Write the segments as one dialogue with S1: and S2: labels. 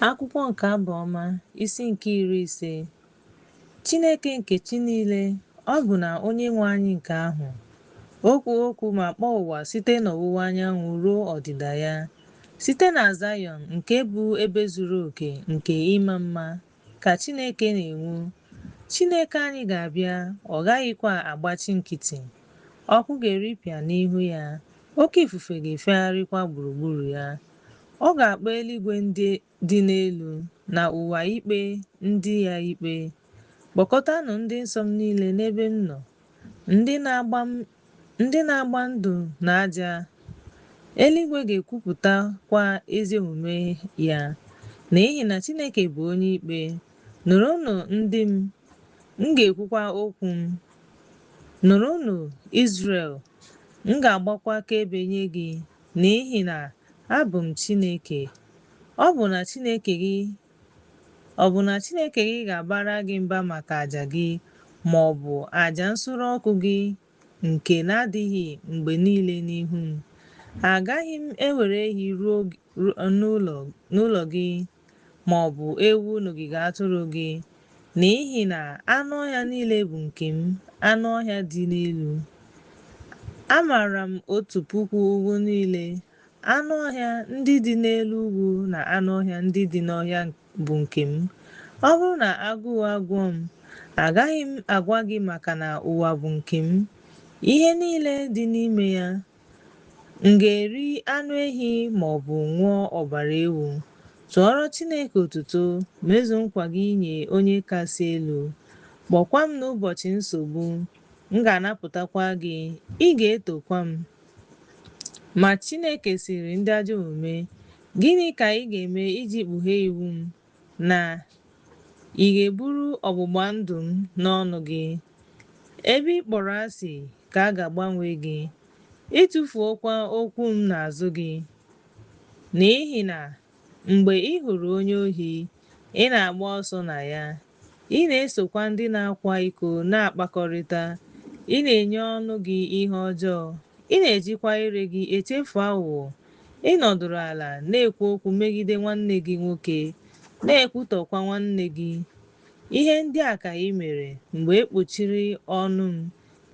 S1: Akwụkwọ nke Abụ Ọma, isi nke 50. Chineke nke chi niile, ọ bụ na Onyenwe anyị nke ahụ. O kwuo okwu ma kpọọ ụwa site n'ọwụwa anyanwụ ruo ọdịda ya. Site na Zayọn nke bụ ebe zuru oke nke ịma mma, ka Chineke na-enwu. Chineke anyị ga-abịa, ọ gaghịkwa agbachi nkịtị. Ọkụ ga-eripịa n'ihu ya, oke ifufe ga-efegharịkwa gburugburu ya. Ọ ga-akpọ eluigwe ndị dị n'elu na ụwa ikpe ndị ya ikpe. Kpọkọtanụ ndị nsọ m niile n'ebe m nọ, ndị na-agba ndụ na aja. Eluigwe ga-ekwupụtakwa ezi omume ya, n'ihi na Chineke bụ onye ikpe. Nụrụnụ ndị m, m ga-ekwukwa okwu m. Nụrụnụ, Izrel, m ga-agbakwa akaebe nye gị, n'ihi na abụ m Chineke. Ọ bụ na Chineke gị ọ bụ na Chineke gị ga-abara gị mba maka aja gị, ma ọ bụ aja nsure ọkụ gị nke na-adịghị mgbe niile n'ihu m? Agaghị m ewere ehi ruo n'ụlọ gị, ma ọ bụ ewu n'ogige atụrụ gị, n'ihi na anụ ọhịa niile bụ nke m, anụ ọhịa dị n'elu. Amaara m 1000 ugwu niile, anụ ọhịa ndị dị n'elu ugwu na anụ ọhịa ndị dị n'ọhịa bụ nke m. Ọ bụrụ na agụụ agụọ m, agaghị m agwa gị maka na ụwa bụ nke m, ihe niile dị n'ime ya. M ga-eri anụ ehi ma ọ bụ ṅụọ ọbara ewu? Tụọrọ Chineke otuto, mezuo nkwa gị nye Onye Kasị Elu. Kpọkwa m n'ụbọchị nsogbu, m ga-anapụtakwa gị, ị ga-etokwa m. Ma Chineke sịrị ndị ajọ omume, Gịnị ka ị ga-eme iji kpughee iwu m, na ị ga-eburu ọgbụgba ndụ m n'ọnụ gị? Ebe ị kpọrọ asị ka a ga-agbanwe gị, ị tụfuokwa okwu m n'azụ gị. N'ihi na mgbe ị hụrụ onye ohi, ị na-agba ọsọ na ya, ị na-esokwa ndị na-akwa iko na-akpakọrịta, ị na-enye ọnụ gị ihe ọjọọ, ị na-ejikwa ire gị echefu aghụghọ. Ị nọdụrụ ala na-ekwu okwu megide nwanne gị nwoke, na-ekwutọkwa nwanne gị. Ihe ndị a ka ị mere mgbe e kpuchiri ọnụ m,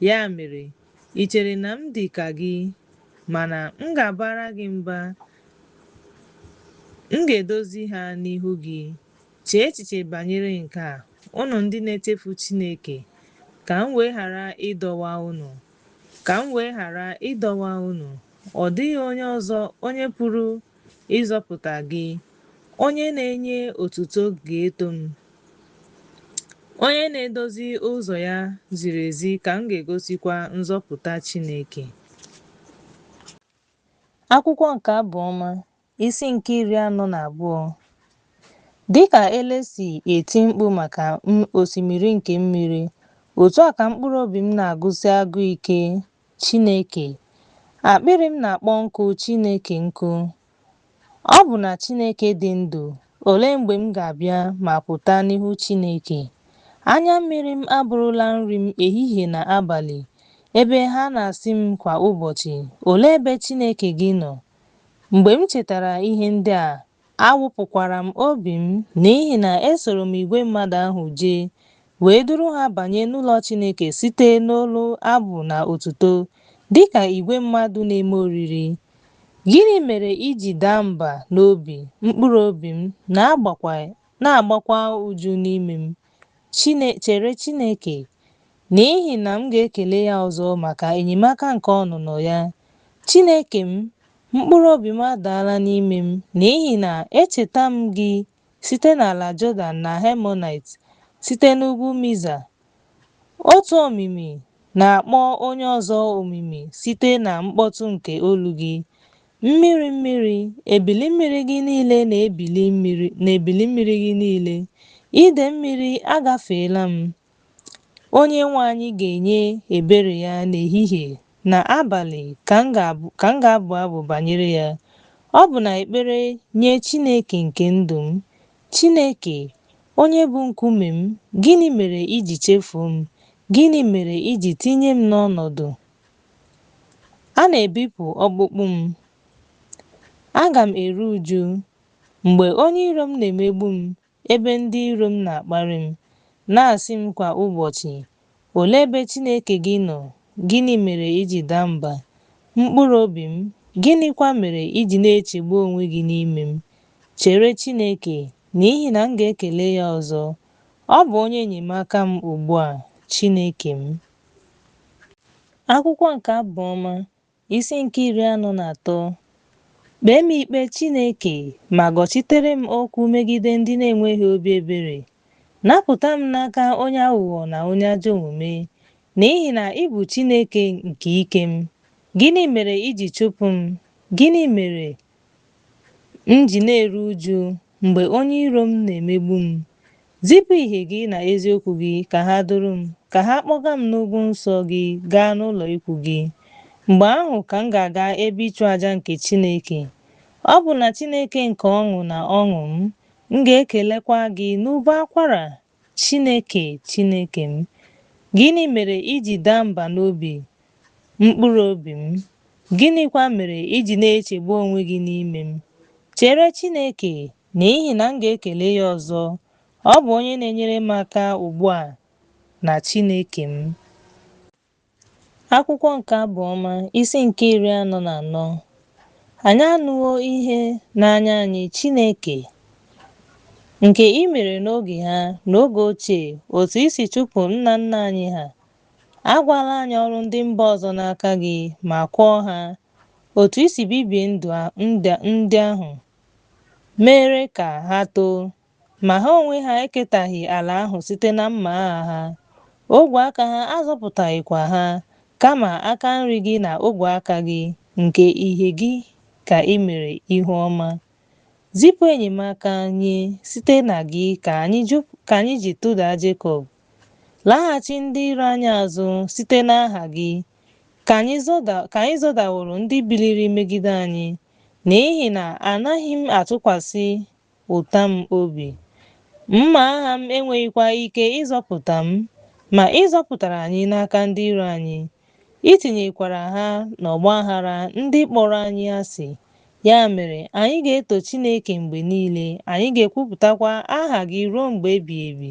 S1: ya mere, i chere na m dị ka gị? Mana m ga-abara gị mba, m ga-edozi ha n'ihu gị. Chee echiche banyere nke a, unu ndị na-echefu Chineke, ka m wee ghara ịdọwa unu. Ka m wee ghara ịdọwa unu. Ọ dịghị onye ọzọ onye pụrụ ịzọpụta gị. Onye na-enye otuto ga-eto m. Onye na-edozi ụzọ ya ziri ezi ka m ga-egosikwa nzọpụta Chineke. Akwụkwọ nke Abụ Ọma, isi nke 42. Dị ka ele si eti mkpu maka osimiri nke mmiri, otu a ka mkpụrụ obi m na-agụsi agụụ ike Chineke. Akpịrị m na-akpọ nkụ Chineke nkụ. Ọ bụ na Chineke dị ndụ, olee mgbe m ga-abịa ma pụta n'ihu Chineke? Anya mmiri m abụrụla nri m ehihie na abalị, ebe ha na-asị m kwa ụbọchị, Olee ebe Chineke gị nọ? Mgbe m chetara ihe ndị a, awụpụkwara m obi m, n'ihi na esoro m igwe mmadụ ahụ jee, wee duru ha banye n'ụlọ Chineke site n'olu abụ na otuto, dị ka igwe mmadụ na-eme oriri. Gịnị mere i ji daa mba n'obi, mkpụrụ obi m, na-agbakwa uju n'ime m? Chere Chineke, n'ihi na m ga-ekele ya ọzọ maka enyemaka nke ọnụnọ ya. Chineke m, mkpụrụ obi m adaala n'ime m, n'ihi na echeta m gị site n'ala Jọdan na Hermọnaịt, site n'ugwu Miza. Otu omimi na-akpọ onye ọzọ omimi site na mkpọtụ nke olu gị. Mmiri mmiri, ebili mmiri gị niile na ebili mmiri gị niile, ide mmiri agafeela m. Onyenwe anyị ga-enye ebere ya n'ehihie na abalị ka m ga-abụ abụ banyere ya. Ọ bụ na ekpere nye Chineke nke ndụ m. Chineke, onye bụ nkume m, gịnị mere i ji chefuo m? Gịnị mere i ji tinye m n'ọnọdụ a na-ebipụ ọkpụkpụ m? Aga m eru uju. Mgbe onye iro m na-emegbu m, ebe ndị iro m na-akparị m, na-asị m kwa ụbọchị, Olee ebe Chineke gị nọ? Gịnị mere i ji daa mba, mkpụrụ obi m, gịnịkwa mere i ji na-echegbu onwe gị n'ime m? Chere Chineke, n'ihi na m ga-ekele ya ọzọ. Ọ bụ onye enyemaka m ugbu a, Chineke m. Akwụkwọ nke Abụ Ọma, isi nke 43. Kpee m ikpe, Chineke, ma gọchitere m okwu megide ndị na-enweghị obi ebere. Napụta m n'aka onye aghụghọ na onye ajọ omume, n'ihi na ị bụ Chineke nke ike m. Gịnị mere i ji chụpụ m? Gịnị mere m ji na-eru uju mgbe onye iro m na-emegbu m? Zipụ ìhè gị na eziokwu gị ka ha duru m, ka ha kpọga m n'ugwu nsọ gị gaa n'ụlọ ikwu gị. Mgbe ahụ ka m ga-aga ebe ịchụ aja nke Chineke. Ọ bụ na Chineke nke ọṅụ na ọṅụ m, m ga-ekelekwa gị n'ụbọ akwara, Chineke, Chineke m. Gịnị mere i ji daa mba n'obi, mkpụrụ obi m? Gịnịkwa mere i ji na-echegbu onwe gị n'ime m? Chere Chineke, n'ihi na m ga-ekele ya ọzọ. Ọ bụ onye na-enyere m aka ugbu a na Chineke m. Akwụkwọ nke Abụ Ọma, isi nke 44. Anyị anụwo ihe n'anya anyị, Chineke, nke i mere n'oge ha, n'oge ochie, otu i si chụpụ nna nna anyị ha. A gwala anyị ọrụ ndị mba ọzọ n'aka gị ma kwụọ ha, otu i si bibie ndị ahụ mere ka ha too. Ma ha onwe ha eketaghị ala ahụ site na mma agha ha, ogwe aka ha azọpụtaghịkwa ha, kama aka nri gị na ogwe aka gị nke ìhè gị ka i mere ihu ọma. Zipụ enyemaka nye site na gị ka anyị ji tụda Jekọb. Laghachi ndị iro anyị azụ site n'aha gị, ka anyị zọdaworo ndị biliri megide anyị, n'ihi na anaghị m atụkwasị ụta m obi. Mma agha m enweghịkwa ike ịzọpụta m, ma ị zọpụtara anyị n'aka ndị iro anyị. I tinyekwara ha n'ọgba aghara ndị kpọrọ anyị asị. Ya mere, anyị ga-eto Chineke mgbe niile, anyị ga-ekwupụtakwa aha gị ruo mgbe ebighị ebi.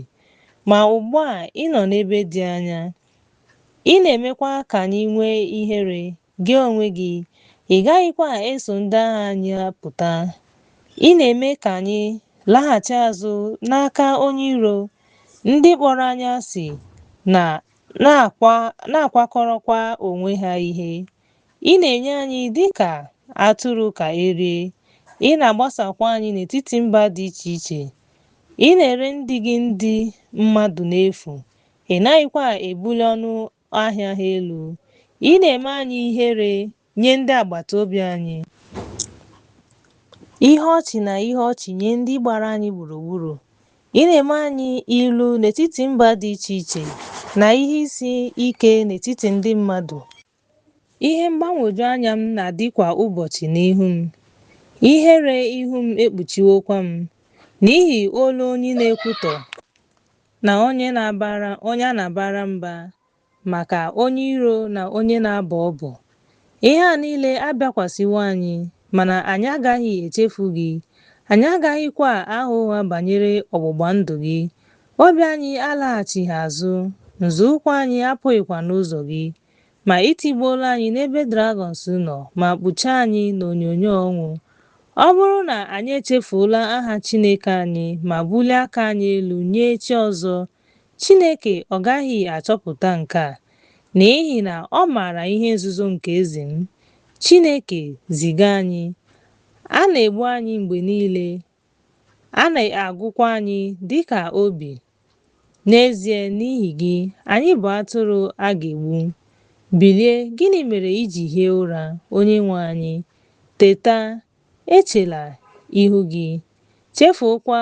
S1: Ma ugbu a ị nọ n'ebe dị anya, ị na-emekwa ka anyị nwee ihere, gị onwe gị, ị gaghịkwa eso ndị agha anyị apụta. Ị na-eme ka anyị laghachi azụ n'aka onye iro, ndị kpọrọ anyị asị na-akwakọrọkwa onwe ha ihe. Ị na-enye anyị dị ka atụrụ ka e rie, ị na-agbasakwa anyị n'etiti mba dị iche iche. Ị na-ere ndị gị ndị mmadụ n'efu, ị naghịkwa ebuli ọnụ ahịa ha elu. Ị na-eme anyị ihere nye ndị agbata obi anyị, ihe ọchị na ihe ọchị nye ndị gbara anyị gburugburu. Ị na-eme anyị ilu n'etiti mba dị iche iche na ihe isi ike n'etiti ndị mmadụ. Ihe mgbagwoju anya m na-adị kwa ụbọchị n'ihu m, ihere ihu m ekpuchiwokwa m, n'ihi olu onye na-ekwutọ na onye a na-abara mba, maka onye iro na onye na-abọ ọbọ. Ihe a niile abịakwasịwo anyị, mana anyị agaghị echefu gị, anyị agaghịkwa agha ụgha banyere ọgbụgba ndụ gị. Obi anyị alaghachighị azụ, nzọụkwụ anyị apụghịkwa n'ụzọ gị. Ma i tigbuola anyị n'ebe dragons nọ ma kpuchie anyị n'onyonyo ọnwụ. Ọ bụrụ na anyị echefuola aha Chineke anyị ma bulie aka anyị elu nye chi ọzọ, Chineke ọ gaghị achọpụta nke a? N'ihi na ọ maara ihe nzuzo nke eze m. Chineke, ziga anyị. A na-egbu anyị mgbe niile, a na-agụkwa anyị dị ka obi. N'ezie, n'ihi gị, anyị bụ atụrụ a ga-egbu. Bilie, gịnị mere i ji hie ụra, Onyenwe anyị? Teta, echela ihu gị, chefuokwa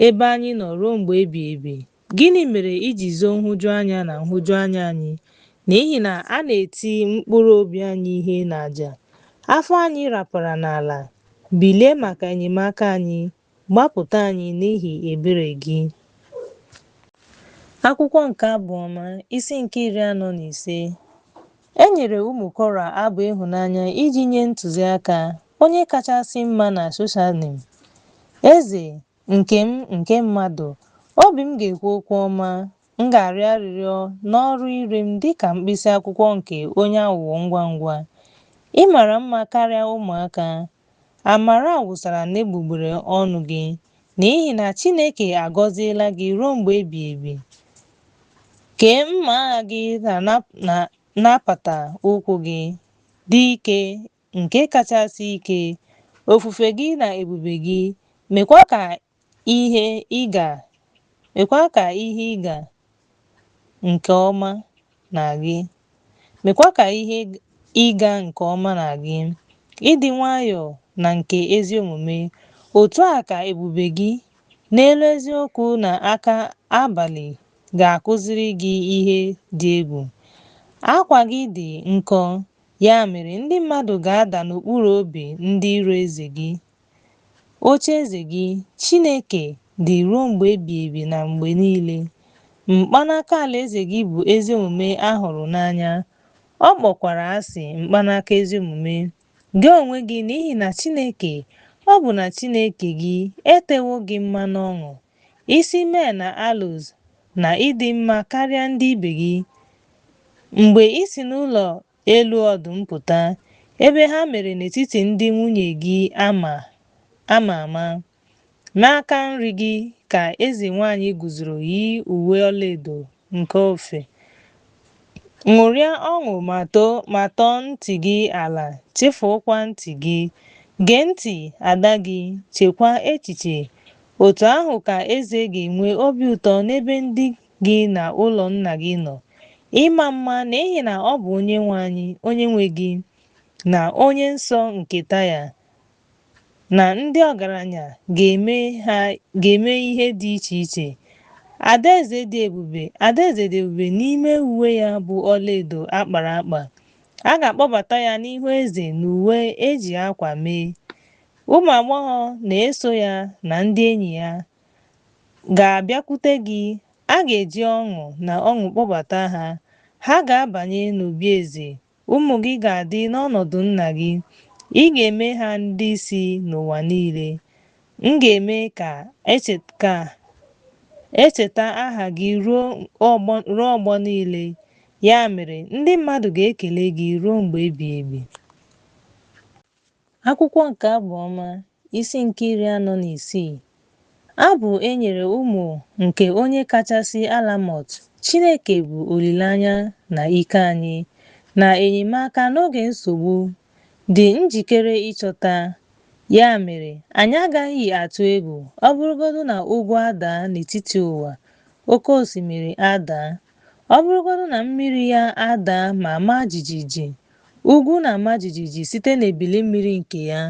S1: ebe anyị nọ ruo mgbe ebighị ebi. Gịnị mere i ji zoo nhụjuanya na nhụjuanya anyị? N'ihi na a na-eti mkpụrụ obi anyị ihe n'aja, afọ anyị rapara n'ala. Bilie maka enyemaka anyị, gbapụta anyị n'ihi ebere gị. Akwụkwọ nke Abụ Ọma, isi nke 45. E nyere ụmụ Kora abụ ịhụnanya iji nye ntụziaka, onye kachasị mma na Shoshanim. Eze nke m nke mmadụ, obi m ga-ekwu okwu ọma, M ga-arịọ arịrịọ n'ọrụ ire m dị ka mkpịsị akwụkwọ nke onye aghụghọ ngwa ngwa. Ị mara mma karịa ụmụaka, amara wụsara n'egbugbere ọnụ gị, n'ihi na Chineke agọziela gị ruo mgbe ebighị ebi. Kee mma agha gị n'apata ụkwụ gị, dị ike nke kachasị ike, ofufe gị na ebube gị, meekwa ka ihe ịga meekwa ka ihe ịga nke ọma na gị meekwa ka ihe ịga nke ọma na gị, ịdị nwayọọ na nke ezi omume, otu a ka ebube gị, n'elu eziokwu na aka abalị ga-akụziri gị ihe dị egwu. Akwa gị dị nkọ, ya mere ndị mmadụ ga-ada n'okpuru obi ndị iro eze gị. Ocheeze gị, Chineke, dị ruo mgbe ebighị ebi na mgbe niile. Mkpanaka alaeze gị bụ ezi omume a hụrụ n'anya, ọ kpọkwara asị mkpanaka ezi omume. Gị onwe gị, n'ihi na Chineke, ọ bụ na Chineke gị, etewo gị mmanụ ọṅụ. Isi myrrh na aloes na ịdị mma karịa ndị ibe gị. Mgbe i si n'ụlọ elu ọdụm pụta, ebe ha mere n'etiti ndị nwunye gị ama ama ama. N'aka nri gị ka eze nwanyị guzoro yi uwe ọlaedo nke Ofe. Ṅụrịa ọṅụ ma tọọ ntị gị ala, chefuokwa ntị gị. Gee ntị, ada gị, cheekwa echiche. Otu ahụ ka eze ga-enwe obi ụtọ n'ebe ndị gị na ụlọ nna gị nọ. Ịma mma n'ihi na ọ bụ Onyenwe anyị, Onyenwe gị, na Onye Nsọ nke Taịa, na ndị ọgaranya ga-eme ihe dị iche iche. Adaeze dị ebube Adaeze dị ebube n'ime uwe ya bụ ọlaedo a kpara akpa. A ga-akpọbata ya n'ihu eze n'uwe e ji akwa mee. Ụmụ agbọghọ na-eso ya na ndị enyi ya ga-abịakwute gị, a ga-eji ọṅụ na ọṅụ kpọbata ha. Ha ga-abanye n'obi eze. Ụmụ gị ga-adị n'ọnọdụ nna gị, ị ga-eme ha ndị isi n'ụwa niile. M ga-eme ka e cheta aha gị ruo ọgbọ niile, ya mere, ndị mmadụ ga-ekele gị ruo mgbe ebighị ebi. Akwụkwọ nke Abụ Ọma, isi nke 46. Abụ e nyere ụmụ nke Onye kachasị Alamot. Chineke bụ olileanya na ike anyị, na enyemaka n'oge nsogbu, dị njikere ịchọta. Ya mere, anyị agaghị atụ egwu, ọ bụrụgodị na ugwu adaa n'etiti ụwa, oke osimiri adaa, ọ bụrụgodị na mmiri ya adaa ma maa jijiji, Ugwu na-ama jijiji site n'ebili mmiri nke ya,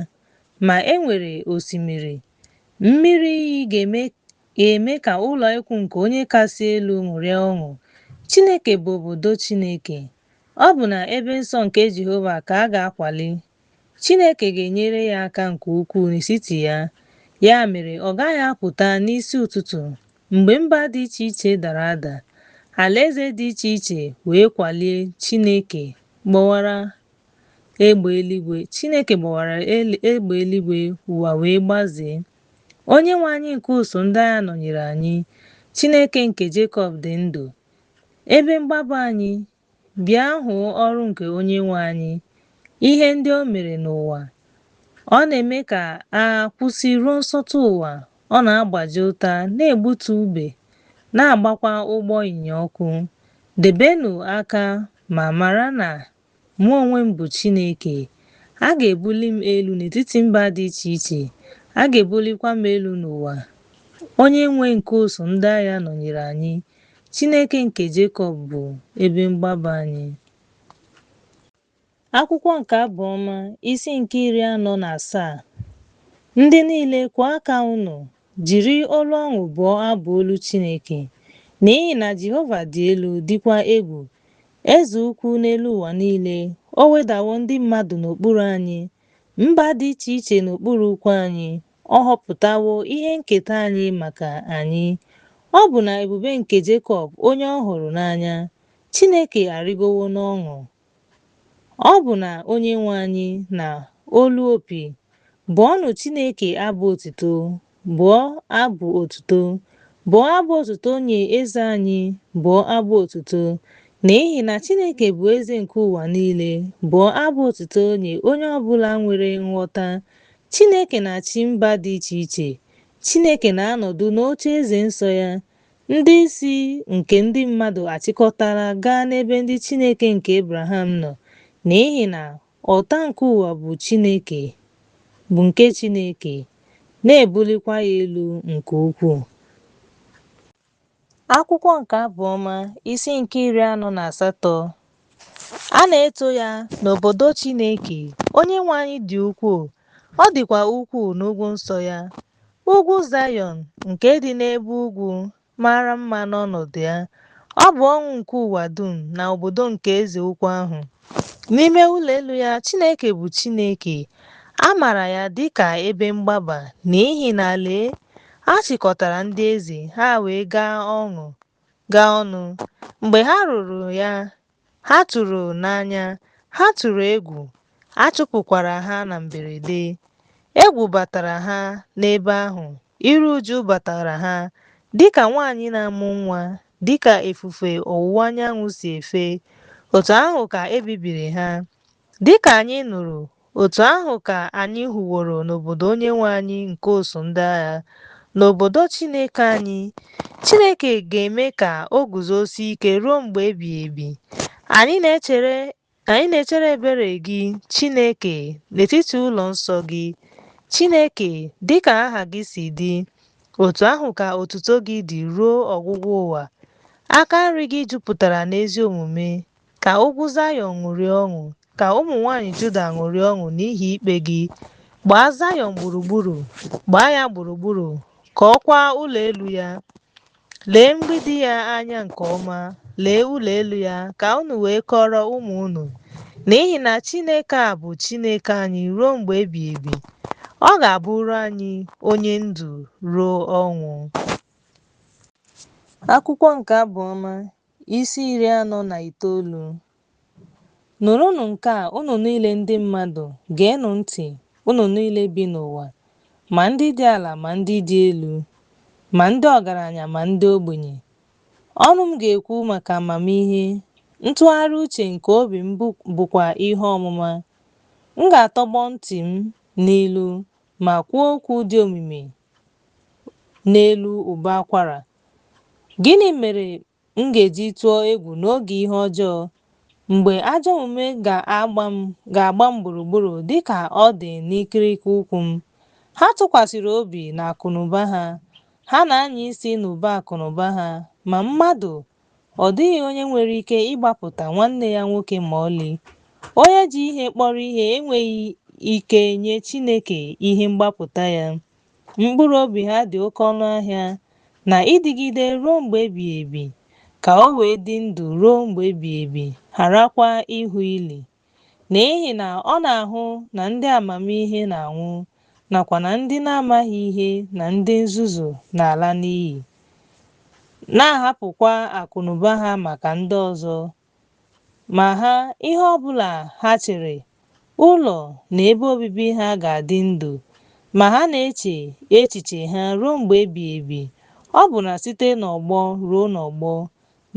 S1: ma e nwere osimiri. Mmiri iyi ga-eme ka ụlọ ikwu nke Onye Kasị Elu ṅụrịa ọṅụ. Chineke bụ obodo Chineke. Ọ bụ na ebe nsọ nke Jehova ka a ga-akwali. Chineke ga-enyere ya aka nke ukwuu n'etiti ya, ya mere ọ gaghị apụta n'isi ụtụtụ. Mgbe mba dị iche iche dara ada, alaeze dị iche iche wee kwalie, Chineke gbawara egbe eluigwe, Chineke gbawara egbe eluigwe, ụwa wee gbazee. Onyenwe anyị nke usuu ndị agha nọnyere anyị, Chineke nke Jekọb dị ndụ. Ebe mgbaba anyị, bịa hụ ọrụ nke Onyenwe anyị, ihe ndị o mere n'ụwa. Ọ na-eme ka agha kwụsị ruo nsọtụ ụwa, ọ na-agbaji ụta, na-egbutu ube, na-agbakwa ụgbọ ịnyịnya ọkụ. Debenụ aka ma mara na mụ onwe m bụ Chineke. A ga-ebuli m elu n'etiti mba dị iche iche, a ga-ebulikwa m elu n'ụwa. Onye-nwe nke usuu ndị agha nọnyere anyị, Chineke nke Jekọb bụ ebe mgbaba anyị. Akwụkwọ nke Abụ Ọma, isi nke 47. Ndị niile, kụọ aka unu, jiri olu ọṅụ bụọ abụ olu Chineke, n'ihi na Jehova dị elu, dịkwa egwu, eze ukwu n'elu ụwa niile. O wedawo ndị mmadụ n'okpuru anyị, mba dị iche iche n'okpuru ụkwụ anyị. Ọ họpụtawo ihe nketa anyị maka anyị, ọ bụ na ebube nke Jekọb onye ọ hụrụ n'anya. Chineke arịgowo n'ọṅụ. Ọ bụ na Onyenwe anyị na olu opi. Bụọnụ Chineke abụ otuto, bụọ abụ otuto. Bụọ abụ otuto nye Eze anyị, bụọ abụ otuto. N'ihi na Chineke bụ Eze nke ụwa niile, bụọ abụ otuto nye onye ọ bụla nwere nghọta. Chineke na-achị mba dị iche iche, Chineke na-anọdụ n'ocheeze nsọ ya. Ndị isi nke ndị mmadụ achịkọtala gaa n'ebe ndị Chineke nke Abraham nọ, n'ihi na ọta nke ụwa bụ Chineke, bụ nke Chineke, na-ebulikwa ya elu nke ukwuu. Akwụkwọ nke Abụ Ọma, isi nke 48. A na-eto ya n'obodo Chineke, Onyenwe anyị dị ukwuu, ọ dịkwa ukwuu n'ugwu nsọ ya. Ugwu Zayọn nke dị n'ebe ugwu mara mma n'ọnọdụ ya. Ọ bụ ọṅụ nke ụwa dum na obodo nke Eze ukwu ahụ. N'ime ụlọ elu ya, Chineke bụ Chineke. A maara ya dị ka ebe mgbaba, n'ihi na lee, a chịkọtara ndị eze, ha wee gaa ọnụ. Mgbe ha ruru ya, Ha tụrụ n'anya, ha tụrụ egwu, a chụpụkwara ha na mberede. Egwu batara ha n'ebe ahụ, iru uju batara ha, dị ka nwaanyị na-amụ nwa, dị ka ifufe ọwụwa anyanwụ si efe, otu ahụ ka e bibiri ha. Dị ka anyị nụrụ, otu ahụ ka anyị hụworo n'obodo Onyenwe anyị nke ụsụụ ndị agha, n'obodo Chineke anyị. Chineke ga-eme ka o guzosie ike ruo mgbe ebighị ebi. Anyị na-echere ebere gị, Chineke, n'etiti ụlọ nsọ gị. Chineke, dị ka aha gị si dị, otu ahụ ka otuto gị dị ruo ọgwụgwụ ụwa. Aka nri gị jupụtara n'ezi omume. Ka ugwu Zayọn ṅụrịa ọṅụ, ka ụmụ nwaanyị Juda ṅụrịa ọṅụ n'ihi ikpe gị. Gbaa Zayọn gburugburu, gbaa ya gburugburu, kọọkwa ụlọ elu ya. Lee mgbidi ya anya nke ọma, lee ụlọ elu ya, ka unu wee kọọrọ ụmụ unu. N'ihi na Chineke a bụ Chineke anyị ruo mgbe ebighị ebi, ọ ga-abụrụ anyị onye ndu ruo ọnwụ. Akwụkwọ nke Abụ Ọma, Isi 49. Nụrụnụ nke a, unu niile ndị mmadụ, geenụ ntị, unu niile bi n'ụwa, ma ndị dị ala ma ndị dị elu, ma ndị ọgaranya ma ndị ogbenye. Ọnụ m ga-ekwu maka amamihe, ntụgharị uche nke obi m bụkwa ihe ọmụma. M ga-atọgbọ ntị m n'ilu ma kwuo okwu dị omimi n'elu ụbọ akwara. Gịnị mere m ga-eji tụọ egwu n'oge ihe ọjọọ, mgbe ajọ omume ga-agba m gburugburu dị ka ọ dị n'ikiri ụkwụ m? Ha tụkwasịrị obi n'akụnụba ha, ha na-anya isi n'ụba akụnụba ha, ma mmadụ, ọ dịghị onye nwere ike ịgbapụta nwanne ya nwoke ma ọlị. Onye ji ihe kpọrọ ihe enweghị ike nye Chineke ihe mgbapụta ya. Mkpụrụ obi ha dị oke ọnụ ahịa na ịdịgide ruo mgbe ebighị ebi, ka o wee dị ndụ ruo mgbe ebighị ebi, gharakwa ịhụ ili. N'ihi na ọ na-ahụ na ndị amamihe na-anwụ, nakwa na ndị na-amaghị ihe na ndị nzuzu na-ala n'iyi, na-ahapụkwa akụnụba ha maka ndị ọzọ. Ma ha, ihe ọ bụla ha chere, ụlọ na ebe obibi ha ga-adị ndụ, ma ha na-eche echiche ha ruo mgbe ebighị ebi, ọbụna site n'ọgbọ ruo n'ọgbọ,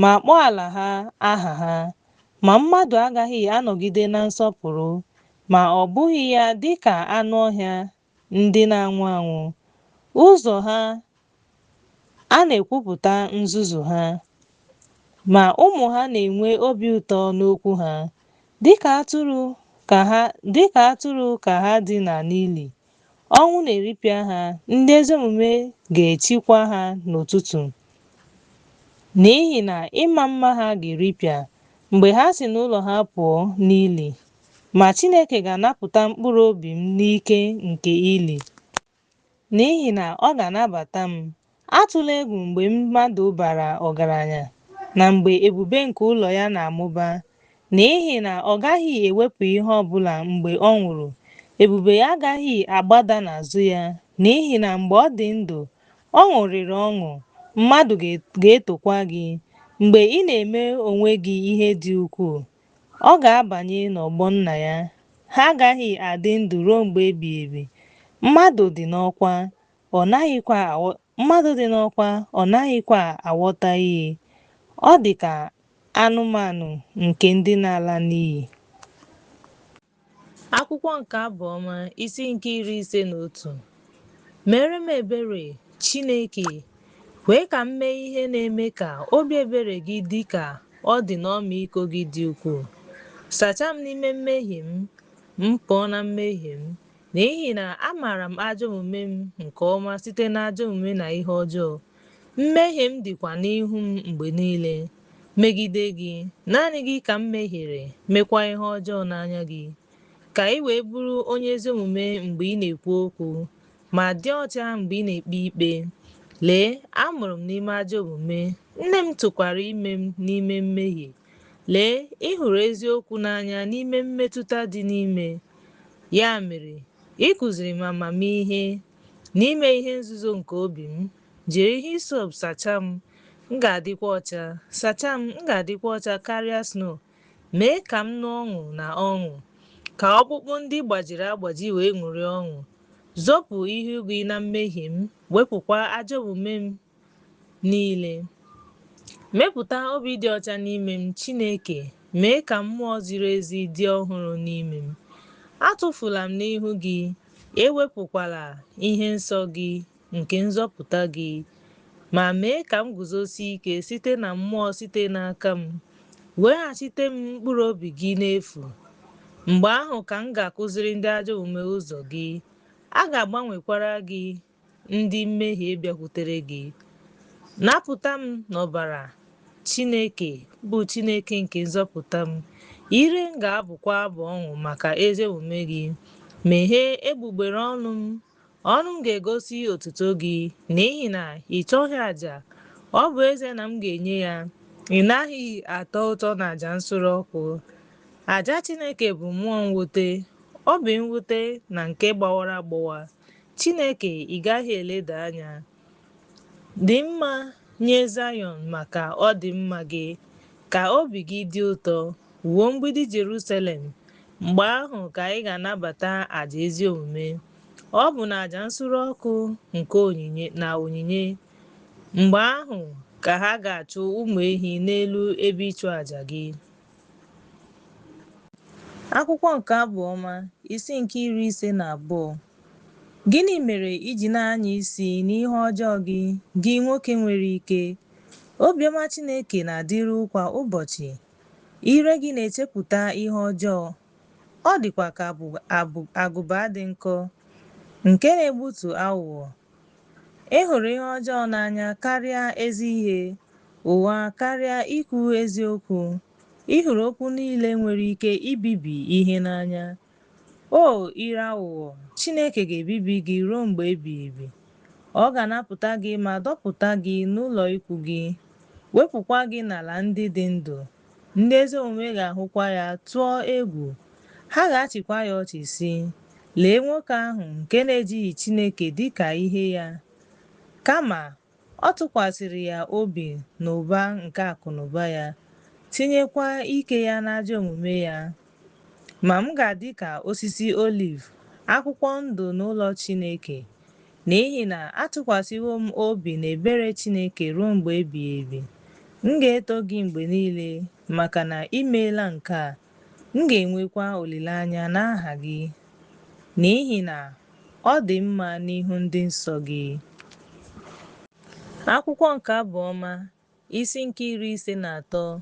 S1: ma kpọọ ala ha aha ha. Ma mmadụ agaghị anọgide na nsọpụrụ, ma ọ bụghị ya dị ka anụ ọhịa ndị na-anwụ anwụ. Ụzọ ha a na-ekwupụta nzuzu ha, ma ụmụ ha na-enwe obi ụtọ n'okwu ha. Dị ka atụrụ ka ha dina n'ili, ọnwụ na-eripịa ha, ndị ezi omume ga-echikwa ha n'ụtụtụ. N'ihi na ịma mma ha ga-eripịa mgbe ha si n'ụlọ ha pụọ n'ili. Ma Chineke ga-anapụta mkpụrụ obi m n'ike nke ili. N'ihi na ọ ga-anabata m. Atụla egwu mgbe mmadụ bara ọgaranya na mgbe ebube nke ụlọ ya na-amụba, n'ihi na ọ gaghị ewepụ ihe ọ bụla mgbe ọ nwụrụ, ebube ya agaghị agbada n'azụ ya, n'ihi na mgbe ọ dị ndụ, ọ ṅụrịrị ọṅụ, mmadụ ga-etokwa gị mgbe ị na-eme onwe gị ihe dị ukwuu. Ọ ga-abanye n'ọgbọ nna ya. Ha agaghị adị ndụ ruo mgbe ebighị ebi. Mmadụ dị n'ọkwa, ọ naghịkwa mmadụ dị n'ọkwa, ọ naghịkwa aghọta ihe. Ọ dị ka anụmanụ nke ndị na-ala n'iyi. Akwụkwọ nke Abụ Ọma, isi nke 51. Meere m ebere, Chineke, kwee ka m mee ihe na-eme ka obi ebere gị dị ka ọ dị n'ọmịiko gị dị ukwuu. Sachaa m n'ime mmehie m, m pụọ na mmehie m, n'ihi na amaara m ajọ omume m nke ọma site n'ajọ omume na ihe ọjọọ. Mmehie m dịkwa n'ihu m mgbe niile. Megide gị, naanị gị ka m mehiere, meekwa ihe ọjọọ n'anya gị, ka ị wee bụrụ onye ezi omume mgbe ị na-ekwu okwu, ma dị ọcha mgbe ị na-ekpe ikpe. Lee, a mụrụ m n'ime ajọ omume, nne m tụkwara ime m n'ime mmehie. Lee, ị hụrụ eziokwu n'anya n'ime mmetụta dị n'ime. Ya mere, ị kụziri m amamihe n'ime ihe nzuzo nke obi m. Jiri hisop sachaa m, m ga-adịkwa ọcha, sachaa m, m ga-adịkwa ọcha karịa snow. Mee ka m nụ ọṅụ na ọṅụ, ka ọkpụkpụ ndị gbajiri agbaji wee ṅụrịa ọṅụ. Zopụ ihu gị na mmehie m, wepụkwa ajọ omume m niile. Mepụta obi dị ọcha n'ime m, Chineke, mee ka mmụọ ziri ezi dị ọhụrụ n'ime m. Atụfula m n'ihu gị, ewepụkwala ihe nsọ gị nke nzọpụta gị, ma mee ka m guzosie ike site na mmụọ site n'aka m. Weghachite m mkpụrụ obi gị n'efu. Mgbe ahụ ka m ga-akụziri ndị ajọ omume ụzọ gị, a ga-agbanwekwara gị ndị mmehie bịakwutere gị. Napụta m n'ọbara, Chineke, bụ Chineke nke nzọpụta m, ire m ga-abụkwa abụ ọṅụ maka ezi omume gị. Meghee egbugbere ọnụ m, ọnụ m ga-egosi otuto gị, n'ihi na ị chọghị aja, ọ bụ ezie na m ga-enye ya, ị naghị atọ ụtọ n'aja nsure ọkụ. Aja Chineke bụ mmụọ mwute, obi mwute na nke gbawara agbawa. Chineke, ị gaghị eleda anya. Dị mma nye Zayọn maka ọdịmma gị, ka obi gị dị ụtọ, wuo mgbidi Jerusalem, mgbe ahụ ka ị ga-anabata aja ezi omume, ọ bụ na aja nsure ọkụ nke onyinye na onyinye. Mgbe ahụ ka ha ga-achụ ụmụ ehi n'elu ebe ịchụ aja gị. Akwụkwọ nke Abụ Ọma, isi nke 52. Gịnị mere i ji na-anya isi n'ihe ọjọọ gị, gị nwoke nwere ike? Obiọma Chineke na-adịru kwa ụbọchị. Ire gị na-echepụta ihe ọjọọ, ọ dịkwa ka agụba dị nkọ, nke na-egbutu aghụghọ. Ị hụrụ ihe ọjọọ n'anya karịa ezi ihe, ụgha karịa ikwu eziokwu. Ị hụrụ okwu niile nwere ike ibibi ihe n'anya. O ire aghụghọ, Chineke ga-ebibi gị ruo mgbe ebighị ebi. Ọ ga-anapụta gị ma dọpụta gị n'ụlọ ikwu gị, wepụkwa gị n'ala ndị dị ndụ. Ndị ezi omume ga-ahụkwa ya tụọ egwu, ha ga-achịkwa ya ọchị sị, Lee nwoke ahụ nke na-ejighị Chineke dị ka ihe ya, kama ọ tụkwasịrị ya obi n'ụba nke akụnụba ya, tinyekwa ike ya n'ajọ omume ya. Ma m ga-adị ka osisi oliv, akwụkwọ ndụ n'ụlọ Chineke, n'ihi na atụkwasịwo m obi n'ebere Chineke ruo mgbe ebighị ebi. M ga-eto gị mgbe niile maka na i meela nke a, m ga-enwekwa olileanya n'aha gị, n'ihi na ọ dị mma n'ihu ndị nsọ gị. Akwụkwọ nke Abụ Ọma, isi nke 53.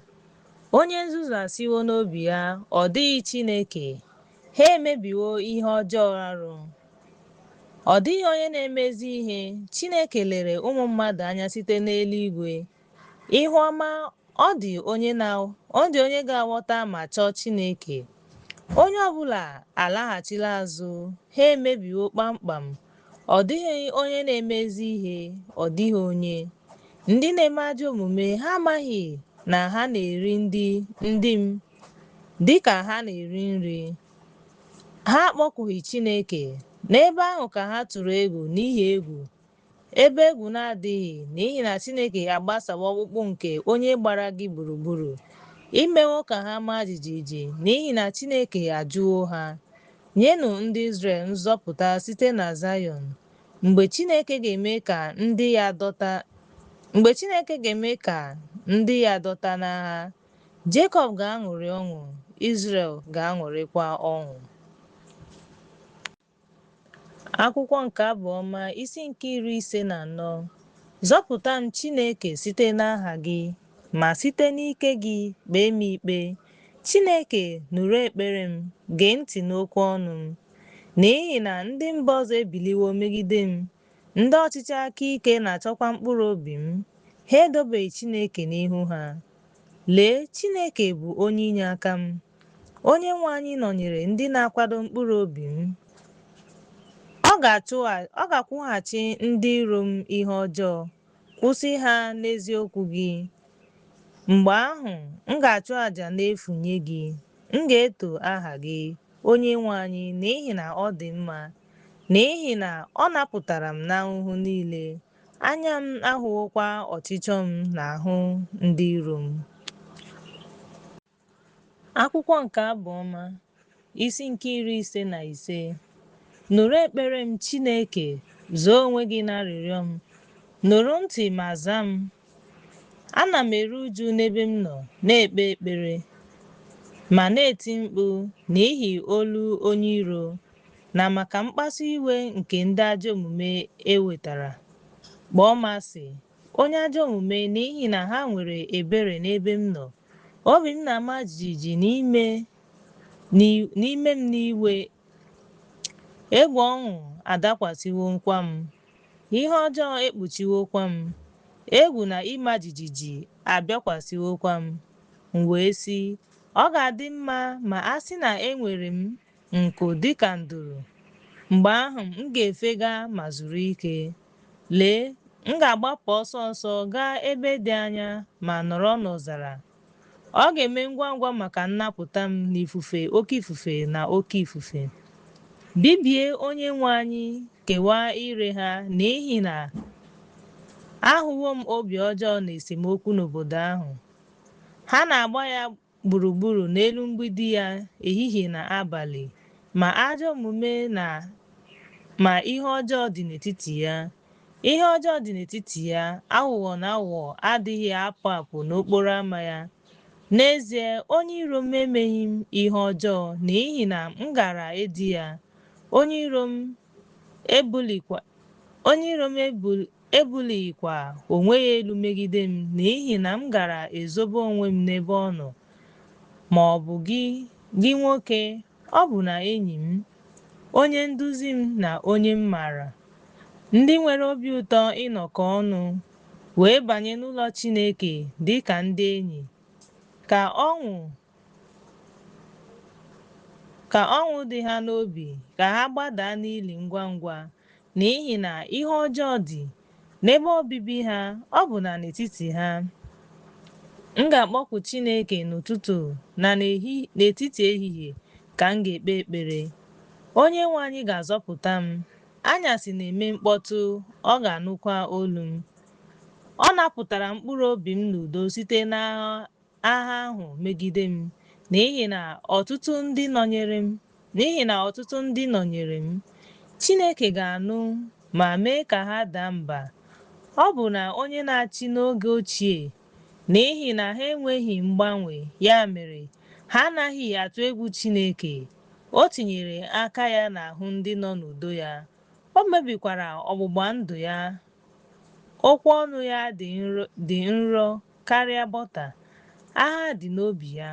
S1: Onye nzuzu asịwo n'obi ya, Ọ dịghị Chineke. Ha emebiwo ihe ọjọọ arụ. Ọ dịghị onye na-eme ezi ihe. Chineke lere ụmụ mmadụ anya site n'eluigwe. Ihu ọma ọ dị onye na ọ dị onye ga-aghọta ma chọọ Chineke. Onye ọ bụla alaghachila azụ, ha emebiwo kpamkpam. Ọ dịghị onye na-eme ezi ihe, ọ dịghị onye. Ndị na-eme ajọ omume ha amaghị na ha na-eri ndị ndị m dị ka ha na-eri nri. Ha akpọkughị Chineke. N'ebe ahụ ka ha tụrụ egwu n'ihi egwu, ebe egwu na-adịghị, n'ihi na Chineke agbasawo ọkpụkpụ nke onye gbara gị gburugburu. I mewo ka ha maa jijiji, n'ihi na Chineke ajụwo ha. Nyenụ ndị Izrel nzọpụta site na Zayọn. Mgbe Chineke ga-eme ka ndị ya dọta Mgbe Chineke ga-eme ka ndị ya dọta n'agha, Jekọb ga-aṅụrị ọṅụ, Izrel ga-aṅụrịkwa ọṅụ. Akwụkwọ nke Abụ Ọma, isi nke 54. Zọpụta m, Chineke, site n'aha gị, ma site n'ike gị kpee m ikpe. Chineke, nụrụ ekpere m, gee ntị n'okwu ọnụ m. N'ihi na ndị mba ọzọ ebiliwo megide m, ndị ọchịchị aka ike na-achọkwa mkpụrụ obi m, ha edobeghị Chineke n'ihu ha. Lee, Chineke bụ onye inyeaka m. Onyenwe anyị nọnyere ndị na-akwado mkpụrụ obi m. Ọ ga-akwụghachi ndị iro m ihe ọjọọ, kwụsị ha n'eziokwu gị. Mgbe ahụ, m ga-achụ aja n'efu nye gị, m ga-eto aha gị, Onyenwe anyị, n'ihi na ọ dị mma, n'ihi na ọ napụtara m n'ahụhụ niile, anya m ahụwokwa ọchịchọ m n'ahụ ndị iro m. Akwụkwọ nke Abụ Ọma, isi nke 55. Nụrụ ekpere m, Chineke, zoo onwe gị n'arịrịọ m. Nụrụ ntị ma zaa m. Ana m eru uju n'ebe m nọ na-ekpe ekpere, ma na-eti mkpu n'ihi olu onye iro, na maka mkpasu iwe nke ndị ajọ omume e wetara. Kpọọ m asị, onye ajọ omume, n'ihi na ha nwere ebere n'ebe m nọ. Obi m na-ama jijiji n'ime m n'iwe, egwu ọnwụ adakwasịwokwa m, ihe ọjọọ ekpuchiwokwa m, egwu na ịma jijiji abịakwasịwokwa m. M wee sị, Ọ ga-adị mma ma a sị na enwere m nku dị ka nduru, mgbe ahụ m ga-efega ma zuru ike. Lee, m ga-agbapụ ọsọ ọsọ gaa ebe dị anya ma nọrọ n'ọzara. Ọ ga-eme ngwa ngwa maka nnapụta m n'ifufe oke ifufe na oke ifufe. Bibie Onyenwe anyị, kewaa ire ha, n'ihi na ahụwo m obi ọjọọ na esemokwu n'obodo ahụ. Ha na-agba ya gburugburu n'elu mgbidi ya ehihie na abalị, ma ajọ omume na ma ihe ọjọọ dị n'etiti ya. Ihe ọjọọ dị n'etiti ya, aghụghọ na aghụghọ adịghị apụ apụ n'okporo ama ya. N'ezie, onye iro m emeghị m ihe ọjọọ, n'ihi na m gaara edi ya. Onye iro m ebulighịkwa onwe ya elu megide m, n'ihi na m gaara ezobe onwe m n'ebe ọ nọ. Ma ọ bụ gị, gị nwoke, ọ bụ na enyi m, onye nduzi m na onye m maara, ndị nwere obi ụtọ ịnọkọ ọnụ, wee banye n'ụlọ Chineke dị ka ndị enyi. Ka ọnwụ dị ha n'obi, ka ha gbadaa n'ili ngwa ngwa, n'ihi na ihe ọjọọ dị n'ebe obibi ha, ọbụna n'etiti ha. M ga-akpọku Chineke n'ụtụtụ na n'etiti ehihie ka m ga-ekpe ekpere. Onyenwe anyị ga-azọpụta m. Anyasị na-eme mkpọtụ, ọ ga-anụkwa olu m. Ọ napụtara mkpụrụ obi m n'udo site n'agha ahụ megide m, n'ihi na ọtụtụ ndị nọnyere m, n'ihi na ọtụtụ ndị nọnyere m. Chineke ga-anụ ma mee ka ha daa mba, ọ bụ na onye na-achị n'oge ochie, n'ihi na ha enweghị mgbanwe, ya mere, ha anaghị atụ egwu Chineke. O tinyere aka ya n'ahụ ndị nọ n'udo ya, o mebikwara ọgbụgba ndụ ya. Okwu ọnụ ya dị nro karịa bọta, agha dị n'obi ya,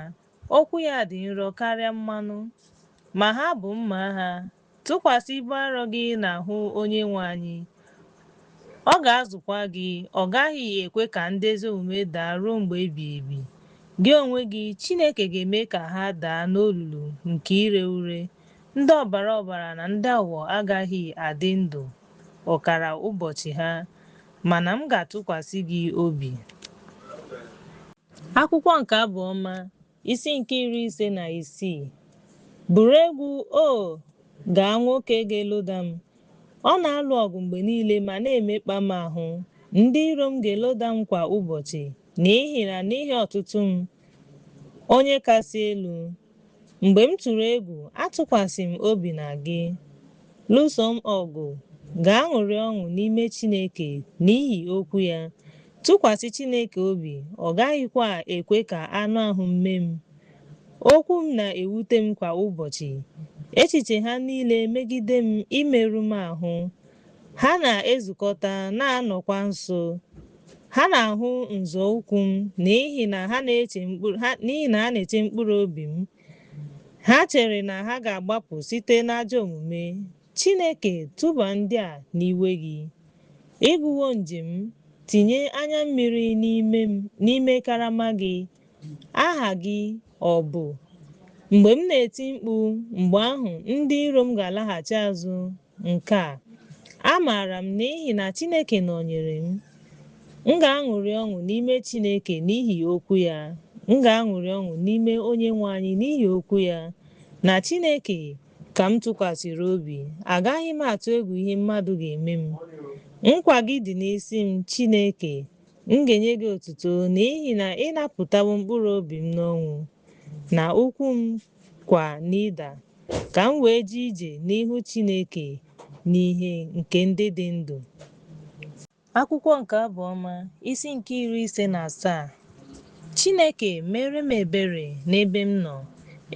S1: okwu ya dị nro karịa mmanụ. Ma ha bụ mma agha. Tụkwasị ibu arọ gị n'ahụ Onyenwe anyị, ọ ga-azụkwa gị, ọ gaghị ekwe ka ndị ezi omume daa ruo mgbe ebighị ebi. Gị onwe gị, Chineke ga-eme ka ha daa n'olulu nke ire ure, ndị ọbara ọbara na ndị aghụghọ agaghị adị ndụ ọkara ụbọchị ha, mana m ga-atụkwasị gị obi. Akwụkwọ nke Abụ Ọma, isi nke 56. Buru egwu, O gaa nwoke ga-eloda m. Ọ na-alụ ọgụ mgbe niile ma na-emekpa m ahụ. Ndị iro m ga-eloda m kwa ụbọchị, n'ihi na n'ihi ọtụtụ m, Onye Kasị Elu. Mgbe m tụrụ egwu, atụkwasị m obi na gị. Lụso m ọgụ, ga-aṅụrị ọṅụ n'ime Chineke n'ihi okwu ya. Tụkwasị Chineke obi, ọ gaghịkwa ekwe ka anụ ahụ m mee m. Okwu m na-ewute m kwa ụbọchị, echiche ha niile megide m imerụ m ahụ. Ha na-ezukọta na-anọkwa nso. Ha na-ahụ nzọ ụkwụ m n'ihi na ha na-eche mkpụrụ obi m. Ha chere na ha ga-agbapụ site n'ajọ omume. Chineke, tụba ndị a n'iwe gị. Ị gụwo njem m, tinye anya mmiri n'ime karama gị. Aha gị ọ bụ? Mgbe m na-eti mkpu, mgbe ahụ ndị iro m ga-alaghachi azụ. Nke a, amaara m n'ihi na Chineke nọnyere m. M ga-aṅụrị ọṅụ n'ime Chineke n'ihi okwu ya. M ga-aṅụrị ọṅụ n'ime Onyenwe anyị n'ihi okwu ya. Na Chineke ka m tụkwasịrị obi, agaghị m atụ egwu ihe mmadụ ga-eme m. Nkwa gị dị n'isi m, Chineke. M ga-enye gị otuto n'ihi na ị napụtawo mkpụrụ obi m n'ọnwụ, na ụkwụ m kwa n'ịda, ka m wee jee ije n'ihu Chineke n'ihe nke ndị dị ndụ. Akwụkwọ nke Abụ Ọma, isi nke 57. Chineke mere m ebere n'ebe m nọ,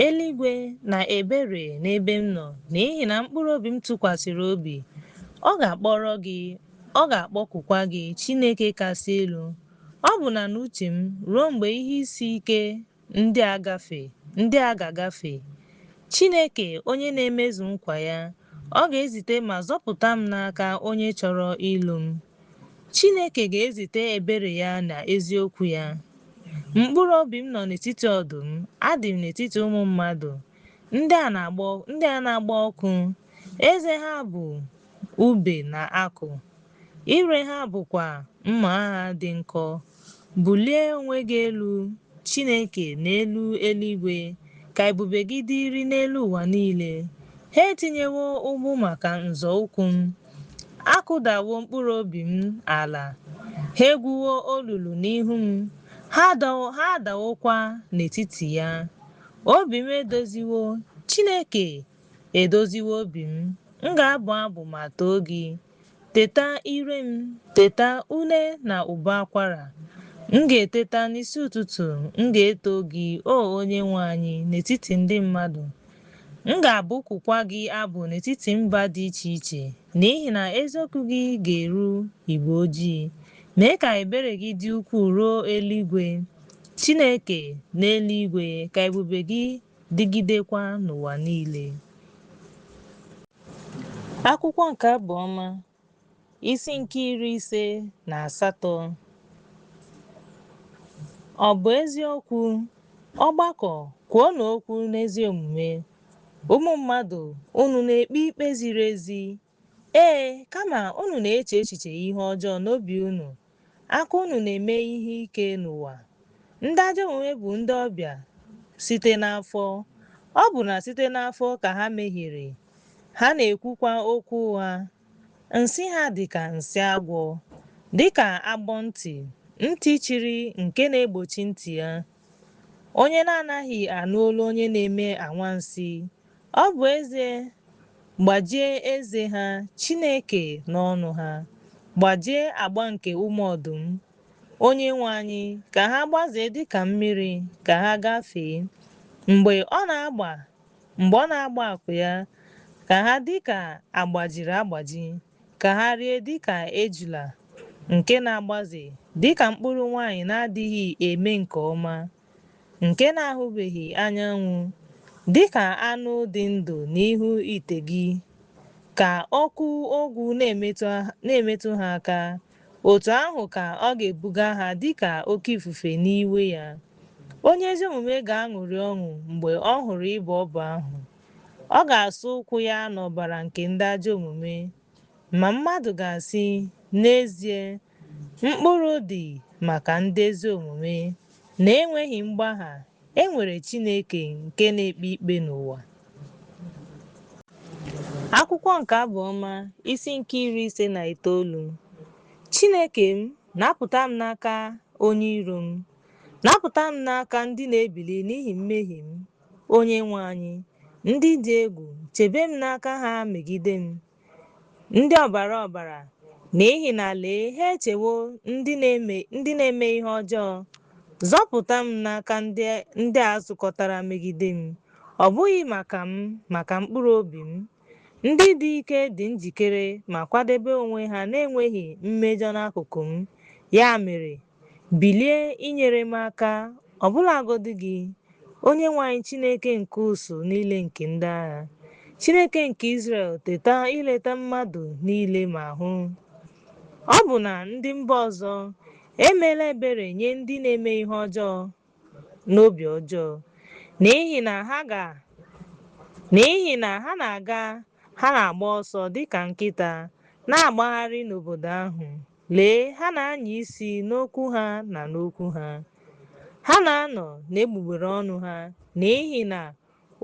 S1: eluigwe na ebere n'ebe m nọ, n'ihi na mkpụrụ obi m tụkwasịrị obi. Ọ ga-akpọrọ gị, ọ ga-akpọkukwa gị Chineke kasị elu. Ọ bụ na n'uche m ruo mgbe ihe isi ike ndị a ga-agafe. Chineke onye na-emezu nkwa ya, ọ ga-ezite ma zọpụta m n'aka onye chọrọ ịlụ m. Chineke ga-ezite ebere ya na eziokwu ya. Mkpụrụ obi m nọ n'etiti ọdụm, adị m n'etiti ụmụ mmadụ, ndị a na-agba ọkụ. Eze ha bụ ube na akụ, ire ha bụkwa mma agha dị nkọ. Bulie onwe gị elu, Chineke, n'elu eluigwe, ka ebube gị dịrị n'elu ụwa niile. Ha etinyewo ụgbụ maka nzọ ụkwụ m, akụdawo mkpụrụ obi m ala. Ha egwuwo olulu n'ihu m, ha adawokwa n'etiti ya. Obi m edoziwo, Chineke edoziwo obi m. M ga-abụ abụ ma too gị. Teta ire m, teta une na ụbọ akwara. M ga-eteta n'isi ụtụtụ, m ga-eto gị, O Onyenwe anyị, n'etiti ndị mmadụ. M ga-abụkukwa gị abụ n'etiti mba dị iche iche, n'ihi na eziokwu gị ga-eru igwe ojii. Mee ka ebere gị dị ukwuu ruo eluigwe, Chineke, n'eluigwe, ka ebube gị dịgidekwa n'ụwa niile. Akwụkwọ nke Abụ Ọma, isi nke 58. Ọ bụ eziokwu, ọgbakọ, kwuonụ okwu n'ezi omume. Ụmụ mmadụ, unu na-ekpe ikpe ziri ezi? Ee, kama unu na-eche echiche ihe ọjọọ n'obi unu. Aka unu na-eme ihe ike n'ụwa. Ndị ajọ omume bụ ndị ọbịa site n'afọ. Ọ bụ na site n'afọ ka ha mehiere. Ha na-ekwukwa okwu ụgha. Nsị ha dị ka nsị agwọ, dị ka agbọ ntị, ntị chiri nke na-egbochi ntị ya. Onye na-anaghị anụ olu onye na-eme anwansi. Ọ bụ ezie gbajie eze ha, Chineke n'ọnụ ha, gbajie agba nke ụmụ ọdụm. Onyenwe anyị, ka ha gbazee dịka mmiri, ka ha gafee. Mgbe ọ na-agba akụ ya, ka ha dị ka agbajiri agbaji, ka ha rie dịka ejula nke na-agbaze, dịka mkpụrụ nwanyị na-adịghị eme nke ọma, nke na-ahụbeghị anyanwụ, dịka anụ dị ndụ n'ihu ite gị, ka ọkụ ogwu na-emetụ ha aka, otu ahụ ka ọ ga-ebuga ha dịka oke ifufe n'iwe ya. Onye ezi omume ga-aṅụrị ọṅụ mgbe ọ hụrụ ịbọ ọbọ ahụ. Ọ ga-asa ụkwụ ya n'ọbara nke ndị ajọ omume. Ma mmadụ ga-asị, N'ezie, mkpụrụ dị maka ndị ezi omume, na-enweghị mgbagha, e nwere Chineke nke na-ekpe ikpe n'ụwa. Akwụkwọ nke Abụ Ọma, isi nke 59. Chineke m, napụta m n'aka onye iro m. Napụta m n'aka ndị na-ebili n'ihi mmehie m, Onyenwe anyị. Ndị dị egwu, chebe m n'aka ha megide m. Ndị ọbara ọbara, n'ihi na lee, ha echewo ndị na-eme ihe ọjọọ. Zọpụta m n'aka ndị a zukọtara megide m, ọ bụghị maka m, maka mkpụrụ obi m. Ndị dị ike dị njikere ma kwadebe onwe ha n'enweghị mmejọ n'akụkụ m. Ya mere, bilie inyere m aka, ọbụlagodi gị, Onyenwe anyị Chineke nke usuu niile nke ndị agha. Chineke nke Izrel, teta ileta mmadụ niile ma hụ. Ọ bụ na ndị mba ọzọ emeela ebere nye ndị na-eme ihe ọjọọ n'obi ọjọọ, n'ihi na ha na-aga ha na-agba ọsọ dị ka nkịta, na-agbagharị n'obodo ahụ. Lee, ha na-anya isi n'okwu ha na n'okwu ha. Ha na-anọ n'egbugbere ọnụ ha, n'ihi na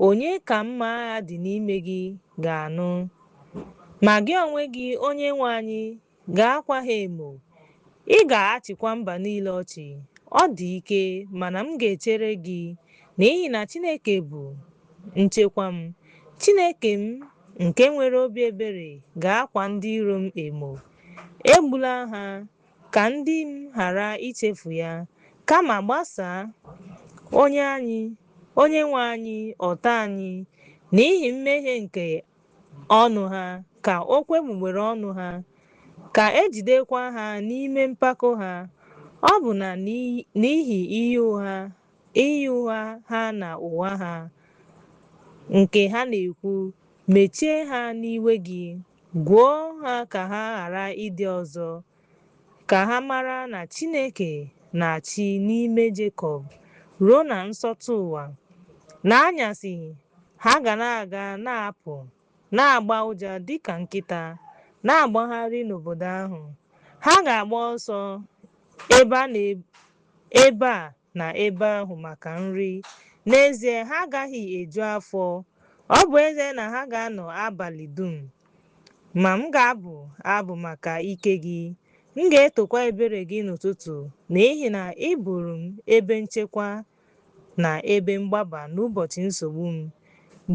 S1: onye ka mma agha dị n'ime gị ga-anụ? Ma gị onwe gị, Onyenwe anyị, ga-akwa ha emo, ị ga-achịkwa mba niile ọchị. Ọ dị ike, mana m ga-echere gị, n'ihi na Chineke bụ nchekwa m. Chineke m nke nwere obi ebere ga-akwa ndị iro m emo. Egbula ha, ka ndị m ghara ichefu ya, kama gbasaa Onyenwe anyị ọtọ anyị n'ihi mmehie nke ọnụ ha, ka okwu egbugbere ọnụ ha, ka ejidekwa ha n'ime mpako ha. Ọ bụ na n'ihi iyi ụgha ha na ụgha ha nke ha na-ekwu, mechie ha n'iwe gị, gwuo ha ka ha ghara ịdị ọzọ, ka ha mara na Chineke na-achị n'ime Jekọb ruo na nsọtụ ụwa. N'anyasị ha ga na-aga na-apụ, na-agba ụja dịka nkịta, na-agbagharị n'obodo ahụ. Ha ga-agba ọsọ ebe a na ebe ahụ maka nri. N'ezie, ha agaghị eju afọ, ọ bụ ezie na ha ga-anọ abalị dum. Ma m ga-abụ abụ maka ike gị, m ga-etokwa ebere gị n'ụtụtụ, n'ihi na ị bụrụ m ebe nchekwa na ebe mgbaba n'ụbọchị nsogbu m.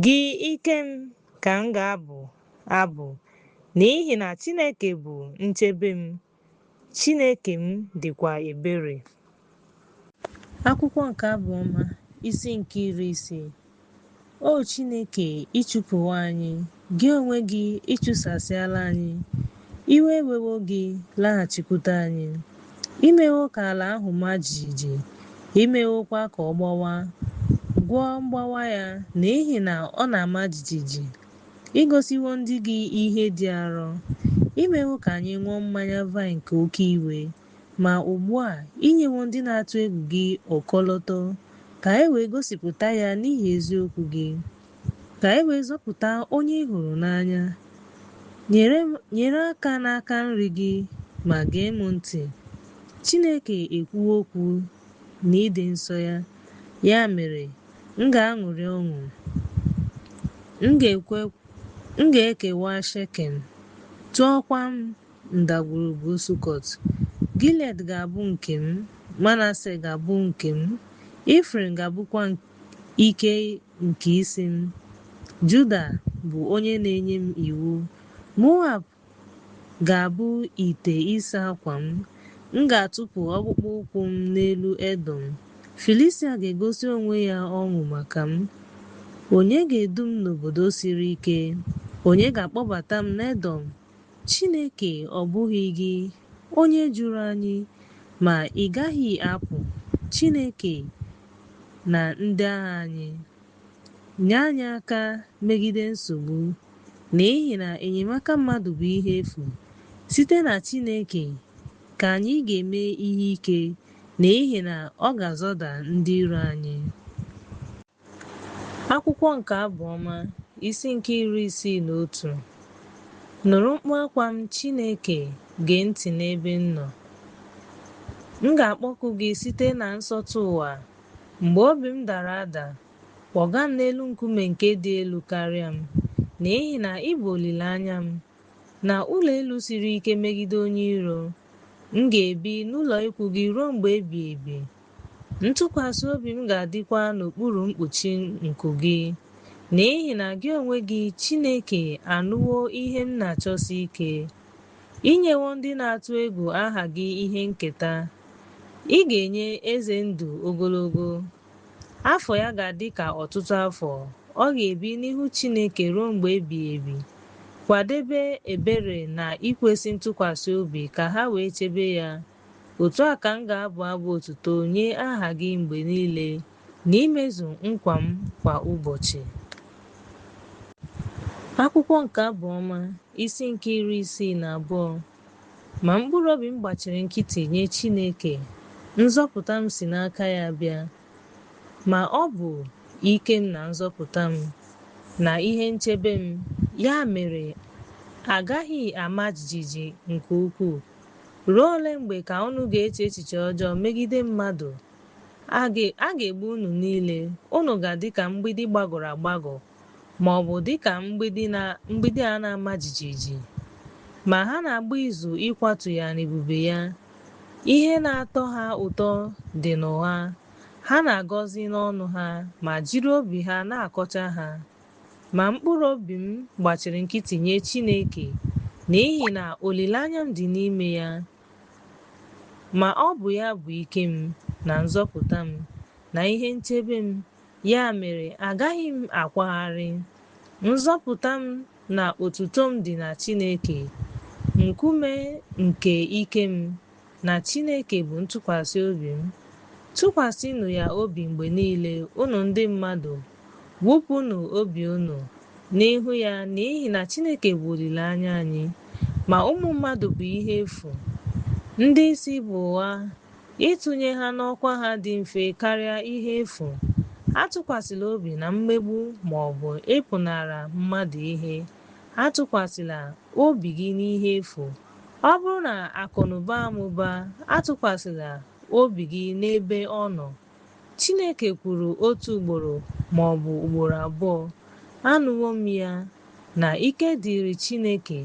S1: Gị, ike m, ka m ga-abụ abụ, n'ihi na Chineke bụ nchebe m, Chineke m dịkwa ebere. Akwụkwọ nke Abụ Ọma, isi nke 60. O Chineke, ị chụpụwo anyị, gị onwe gị ịchụsasịala anyị. Iwe ewewo gị, laghachikwute anyị. I mewo ka ala ahụ maa jijiji, i mewokwa ka ọ gbawaa. Gwọọ mgbawa ya, n'ihi na ọ na-ama jijiji. I gosiwo ndị gị ihe dị arọ. I mewo ka anyị ṅụọ mmanya vaịn nke oke iwe. Ma ugbu a, i nyewo ndị na-atụ egwu gị ọkọlọtọ, ka e wee gosipụta ya n'ihi eziokwu gị, ka e wee zọpụta onye ị hụrụ n'anya. Nyere aka n'aka nri gị ma gee m ntị. Chineke ekwuwo okwu n'ịdị nsọ ya, ya mere, m ga-aṅụrị ọṅụ. M ga-ekewa Shekem, tụọkwa m ndagwurugwu Sukọt. Gilead ga-abụ nke m, Manase ga-abụ nke m, Ifrem ga-abụkwa ike nke isi m. Juda bụ onye na-enye m iwu. Moab ga-abụ ite ịsa akwa m. M ga-atụpụ akpụkpọ ụkwụ m n'elu Edọm. Filistia ga-egosi onwe ya ọṅụ maka m. Onye ga-edu m n'obodo siri ike? Onye ga-akpọbata m n'Edọm? Chineke, ọ bụghị gị, onye jụrụ anyị, ma ị gaghị apụ, Chineke na ndị agha anyị. Nye anyị aka megide nsogbu, n'ihi na enyemaka mmadụ bụ ihe efu. Site na Chineke ka anyị ga-eme ihe ike, n'ihi na ọ ga-azọda ndị iro anyị. Akwụkwọ nke Abụ Ọma, isi nke 61. Nụrụ mkpu akwa m, Chineke, gee ntị n'ebe m nọ. M ga-akpọku gị site na nsọtụ ụwa. Mgbe obi m dara ada, kpọga m n'elu nkume nke dị elu karịa m, n'ihi na ị bụ olileanya m, na ụlọ elu siri ike megide onye iro. M ga-ebi n'ụlọ ikwu gị ruo mgbe ebighị ebi. Ntụkwasị obi m ga-adịkwa n'okpuru mkpuchi nku gị. N'ihi na gị onwe gị, Chineke, anụwo ihe m na-achọsi ike. I nyewo ndị na-atụ egwu aha gị ihe nketa. Ị ga-enye eze ndụ ogologo. Afọ ya ga-adị ka ọtụtụ afọ. Ọ ga-ebi n'ihu Chineke ruo mgbe ebighị ebi. Kwadebe ebere na ikwesị ntụkwasị obi ka ha wee chebe ya. Otu a ka m ga-abụ abụ otuto nye aha gị mgbe niile, na imezu nkwa m kwa ụbọchị. Akwụkwọ nke Abụ Ọma, isi nke 62. Ma mkpụrụ obi m gbachiri nkịtị nye Chineke, nzọpụta m si n'aka ya bịa. Ma ọ bụ ike m na nzọpụta m, na ihe nchebe m, ya mere agaghị ama jijiji nke ukwuu. Ruo ole mgbe ka unu ga-eche echiche ọjọọ megide mmadụ? A ga-egbu unu niile, unu ga-adị ka mgbidi gbagọrọ agbagọ, ma ọ bụ dị ka mgbidi a na-ama jijiji. Ma ha na-agba izu ịkwatu ya n'ebube ya. Ihe na-atọ ha ụtọ dị n'ụgha. Ha na-agọzi n'ọnụ ha, ma jiri obi ha na-akọcha ha. Ma mkpụrụ obi m gbachiri nkịtị nye Chineke, n'ihi na olileanya m dị n'ime ya. Ma ọ bụ ya bụ ike m, na nzọpụta m, na ihe nchebe m, ya mere agaghị m akwagharị. Nzọpụta m na otuto m dị na Chineke, nkume nke ike m, na Chineke bụ ntụkwasị obi m. Tụkwasịnụ ya obi mgbe niile, unu ndị mmadụ, wụpụnụ obi unu n'ihu ya, n'ihi na Chineke bụ olileanya anyị. Ma ụmụ mmadụ bụ ihe efu, ndị isi bụ ụgha, ịtụnye ha n'ọkwa ha dị mfe karịa ihe efu. Atụkwasịla obi na mmegbu ma ọ bụ ịpụnara mmadụ ihe. Atụkwasịla obi gị n'ihe efu. Ọ bụrụ na akụnụba amụba, atụkwasịla obi gị n'ebe ọ nọ. Chineke kwuru otu ugboro ma ọ bụ ugboro abụọ, anụwo m ya, na ike dịrị Chineke,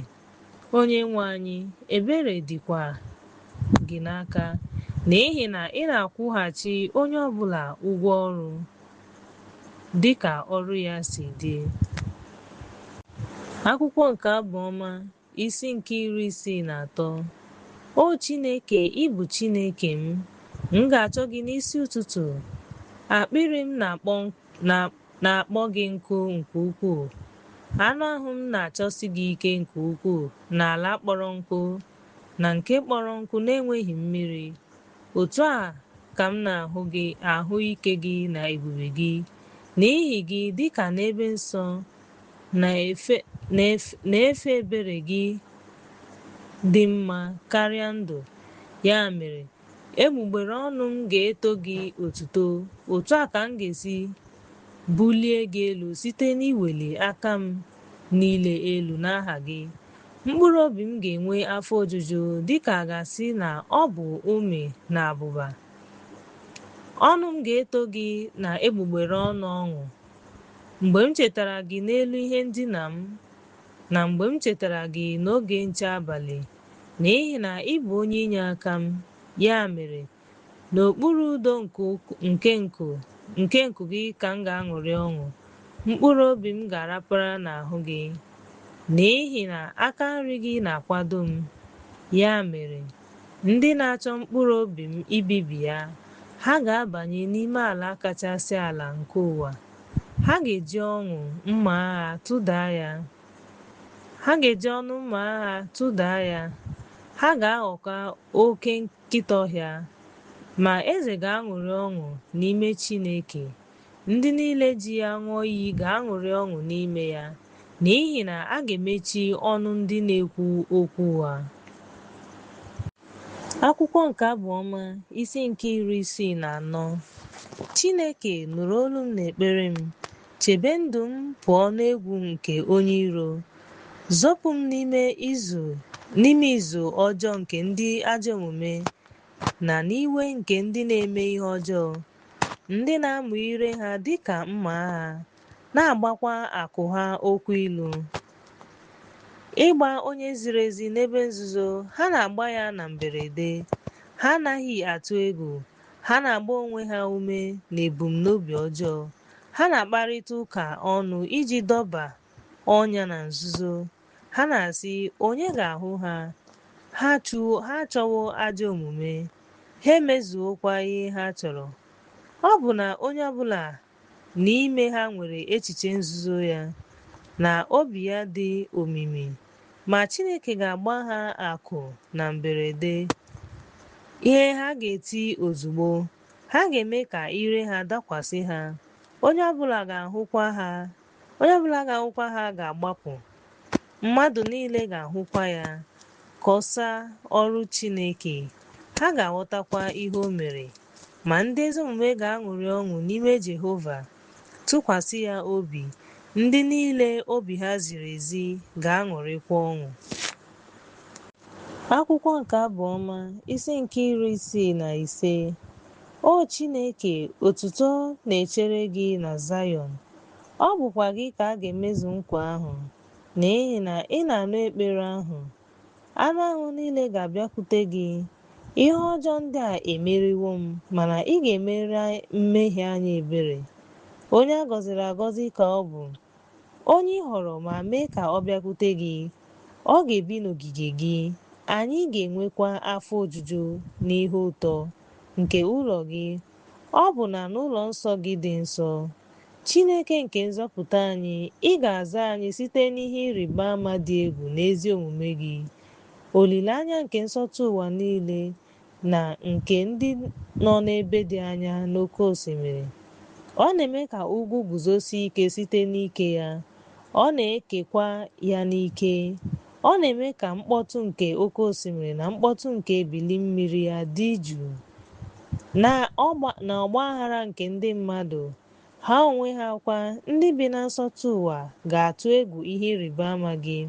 S1: Onye nwe anyị, ebere dịkwa gị n'aka, n'ihi na ị na-akwụghachi onye ọ bụla ụgwọ ọrụ dị ka ọrụ ya si dị. Akwụkwọ nke Abụ Ọma, isi nke 63. O Chineke, ị bụ Chineke m, m ga-achọ gị n'isi ụtụtụ. Akpịrị m na-akpọ gị nkụ nke ukwuu. Anụ ahụ m na-achọsi gị ike nke ukwuu n'ala kpọrọ nkụ na nke kpọrọ nkụ na-enweghị mmiri. Otu a ka m na-ahụ ike gị na ebube gị. N'ihi gị, dịka n'ebe nsọ, na-efe ebere gị dị mma karịa ndụ. Ya mere, egbugbere ọnụ m ga-eto gị otuto. Otu a ka m ga-esi bulie gị elu site n'iweli aka m niile elu n'aha gị. Mkpụrụ obi m ga-enwe afọ ojuju dịka a ga-asị na ọ bụ ụmị na abụba. Ọnụ m ga-eto gị na egbugbere ọnụ ọṅụ. Mgbe m chetara gị n'elu ihe ndina m, na mgbe m chetara gị n'oge nche abalị, n'ihi na ị bụ onye inyeaka m. Ya mere, n'okpuru udo nke nku gị ka m ga-aṅụrị ọṅụ, mkpụrụ obi m ga-arapara n'ahụ gị, n'ihi na aka nri gị na-akwado m. Ya mere, ndị na-achọ mkpụrụ obi m ibibi ya, ha ga-abanye n'ime ala kachasị ala nke ụwa. Ha ga-eji ọnụ mma agha tụdaa ya. Ha ga-aghọkwa oke nkịta ọhịa. Ma eze ga-aṅụrị ọṅụ n'ime Chineke. Ndị niile ji ya ṅụọ iyi ga-aṅụrị ọṅụ n'ime ya, n'ihi na a ga-emechi ọnụ ndị na-ekwu okwu ụgha. Akwụkwọ nke Abụ Ọma, isi nke 64. Chineke, nụrụ olu m n'ekpere m. Chebe ndụ m pụọ n'egwu nke onye iro. Zọpụ m n'ime izu ọjọọ nke ndị ajọ omume na n'iwe nke ndị na-eme ihe ọjọọ, ndị na-amụ ire ha dịka mma agha, na-agbakwa àkụ ha okwu ilu. Ịgba onye ziri ezi n'ebe nzuzo, ha na-agba ya na mberede. Ha anaghị atụ egwu, ha na-agba onwe ha ume n'ebumnobi ọjọọ. Ha na-akparịta ụka ọnụ iji dọba ọnya na nzuzo. Ha na-asị, Onye ga-ahụ ha? Ha achọwo ajọ omume, ha emezuwokwa ihe ha chọrọ. Ọ bụ na onye ọ bụla n'ime ha nwere echiche nzuzo ya, na obi ya dị omimi, ma Chineke ga-agba ha akụ na mberede. Ihe ha ga-eti ozugbo, ha ga-eme ka ire ha dakwasị ha, onye ọ bụla ga-ahụkwa ha ga-agbapụ, mmadụ niile ga-ahụkwa ya, kọsa ọrụ Chineke, ha ga-aghọtakwa ihe o mere. Ma ndị ezi omume ga-aṅụrị ọṅụ n'ime Jehova, tụkwasị ya obi, ndị niile obi ha ziri ezi ga-aṅụrịkwa ọṅụ. Akwụkwọ nke Abụ Ọma, isi nke 65. O Chineke, otuto na-echere gị na Zayọn, ọ bụkwa gị ka a ga-emezu nkwa ahụ, n'ihi na ị na-anụ ekpere ahụ. Anụ ahụ niile ga-abịakwute gị. Ihe ọjọọ ndị a emeriwo m, mana ị ga-emere mmehie anyị ebere. Onye a gọziri agọzi ka ọ bụ, onye ị họrọ ma mee ka ọ bịakwute gị. Ọ ga-ebi n'ogige gị, anyị ga-enwekwa afọ ojuju n'ihe ụtọ nke ụlọ gị, ọ bụ na n'ụlọ nsọ gị dị nsọ. Chineke nke nzọpụta anyị, ị ga-aza anyị site n'ihe ịrịba ama dị egwu n'ezi omume gị. Olileanya nke nsọtụ ụwa niile na nke ndị nọ n'ebe dị anya n'oké osimiri. Ọ na-eme ka ugwu guzosie ike site n'ike ya, ọ na-ekekwa ya n'ike. Ọ na-eme ka mkpọtụ nke oké osimiri na mkpọtụ nke ebili mmiri ya dị jụụ. Na ọgba aghara nke ndị mmadụ, ha onwe ha kwa, ndị bi na nsọtụ ụwa, ga-atụ egwu ihe ịrịba ama gị.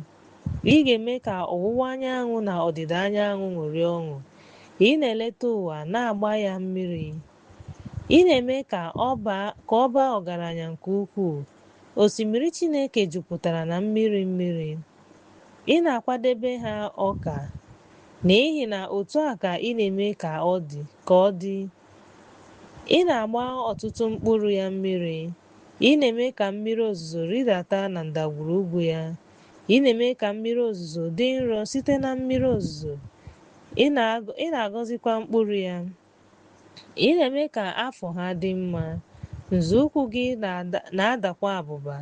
S1: Ị ga-eme ka ọwụwa anyanwụ na ọdịda anyanwụ ṅụrịa ọṅụ. Ị na-eleta ụwa na-agba ya mmiri. Ị na-eme ka ọ baa ọgaranya nke ukwuu. Osimiri Chineke jupụtara na mmiri mmiri. Ị na-akwadebe ha ọka, n'ihi na otu a ka ị na-eme ka ọ dị. Ị na-agba ọtụtụ mkpụrụ ya mmiri. Ị na-eme ka mmiri ozuzo rịdata na ndagwurugwu ya. Ị na-eme ka mmiri ozuzo dị nro site na mmiri ozuzo. Ị na-agọzikwa mkpụrụ ya. Ị na-eme ka afọ ha dị mma. Nzọụkwụ gị na-adakwa abụba.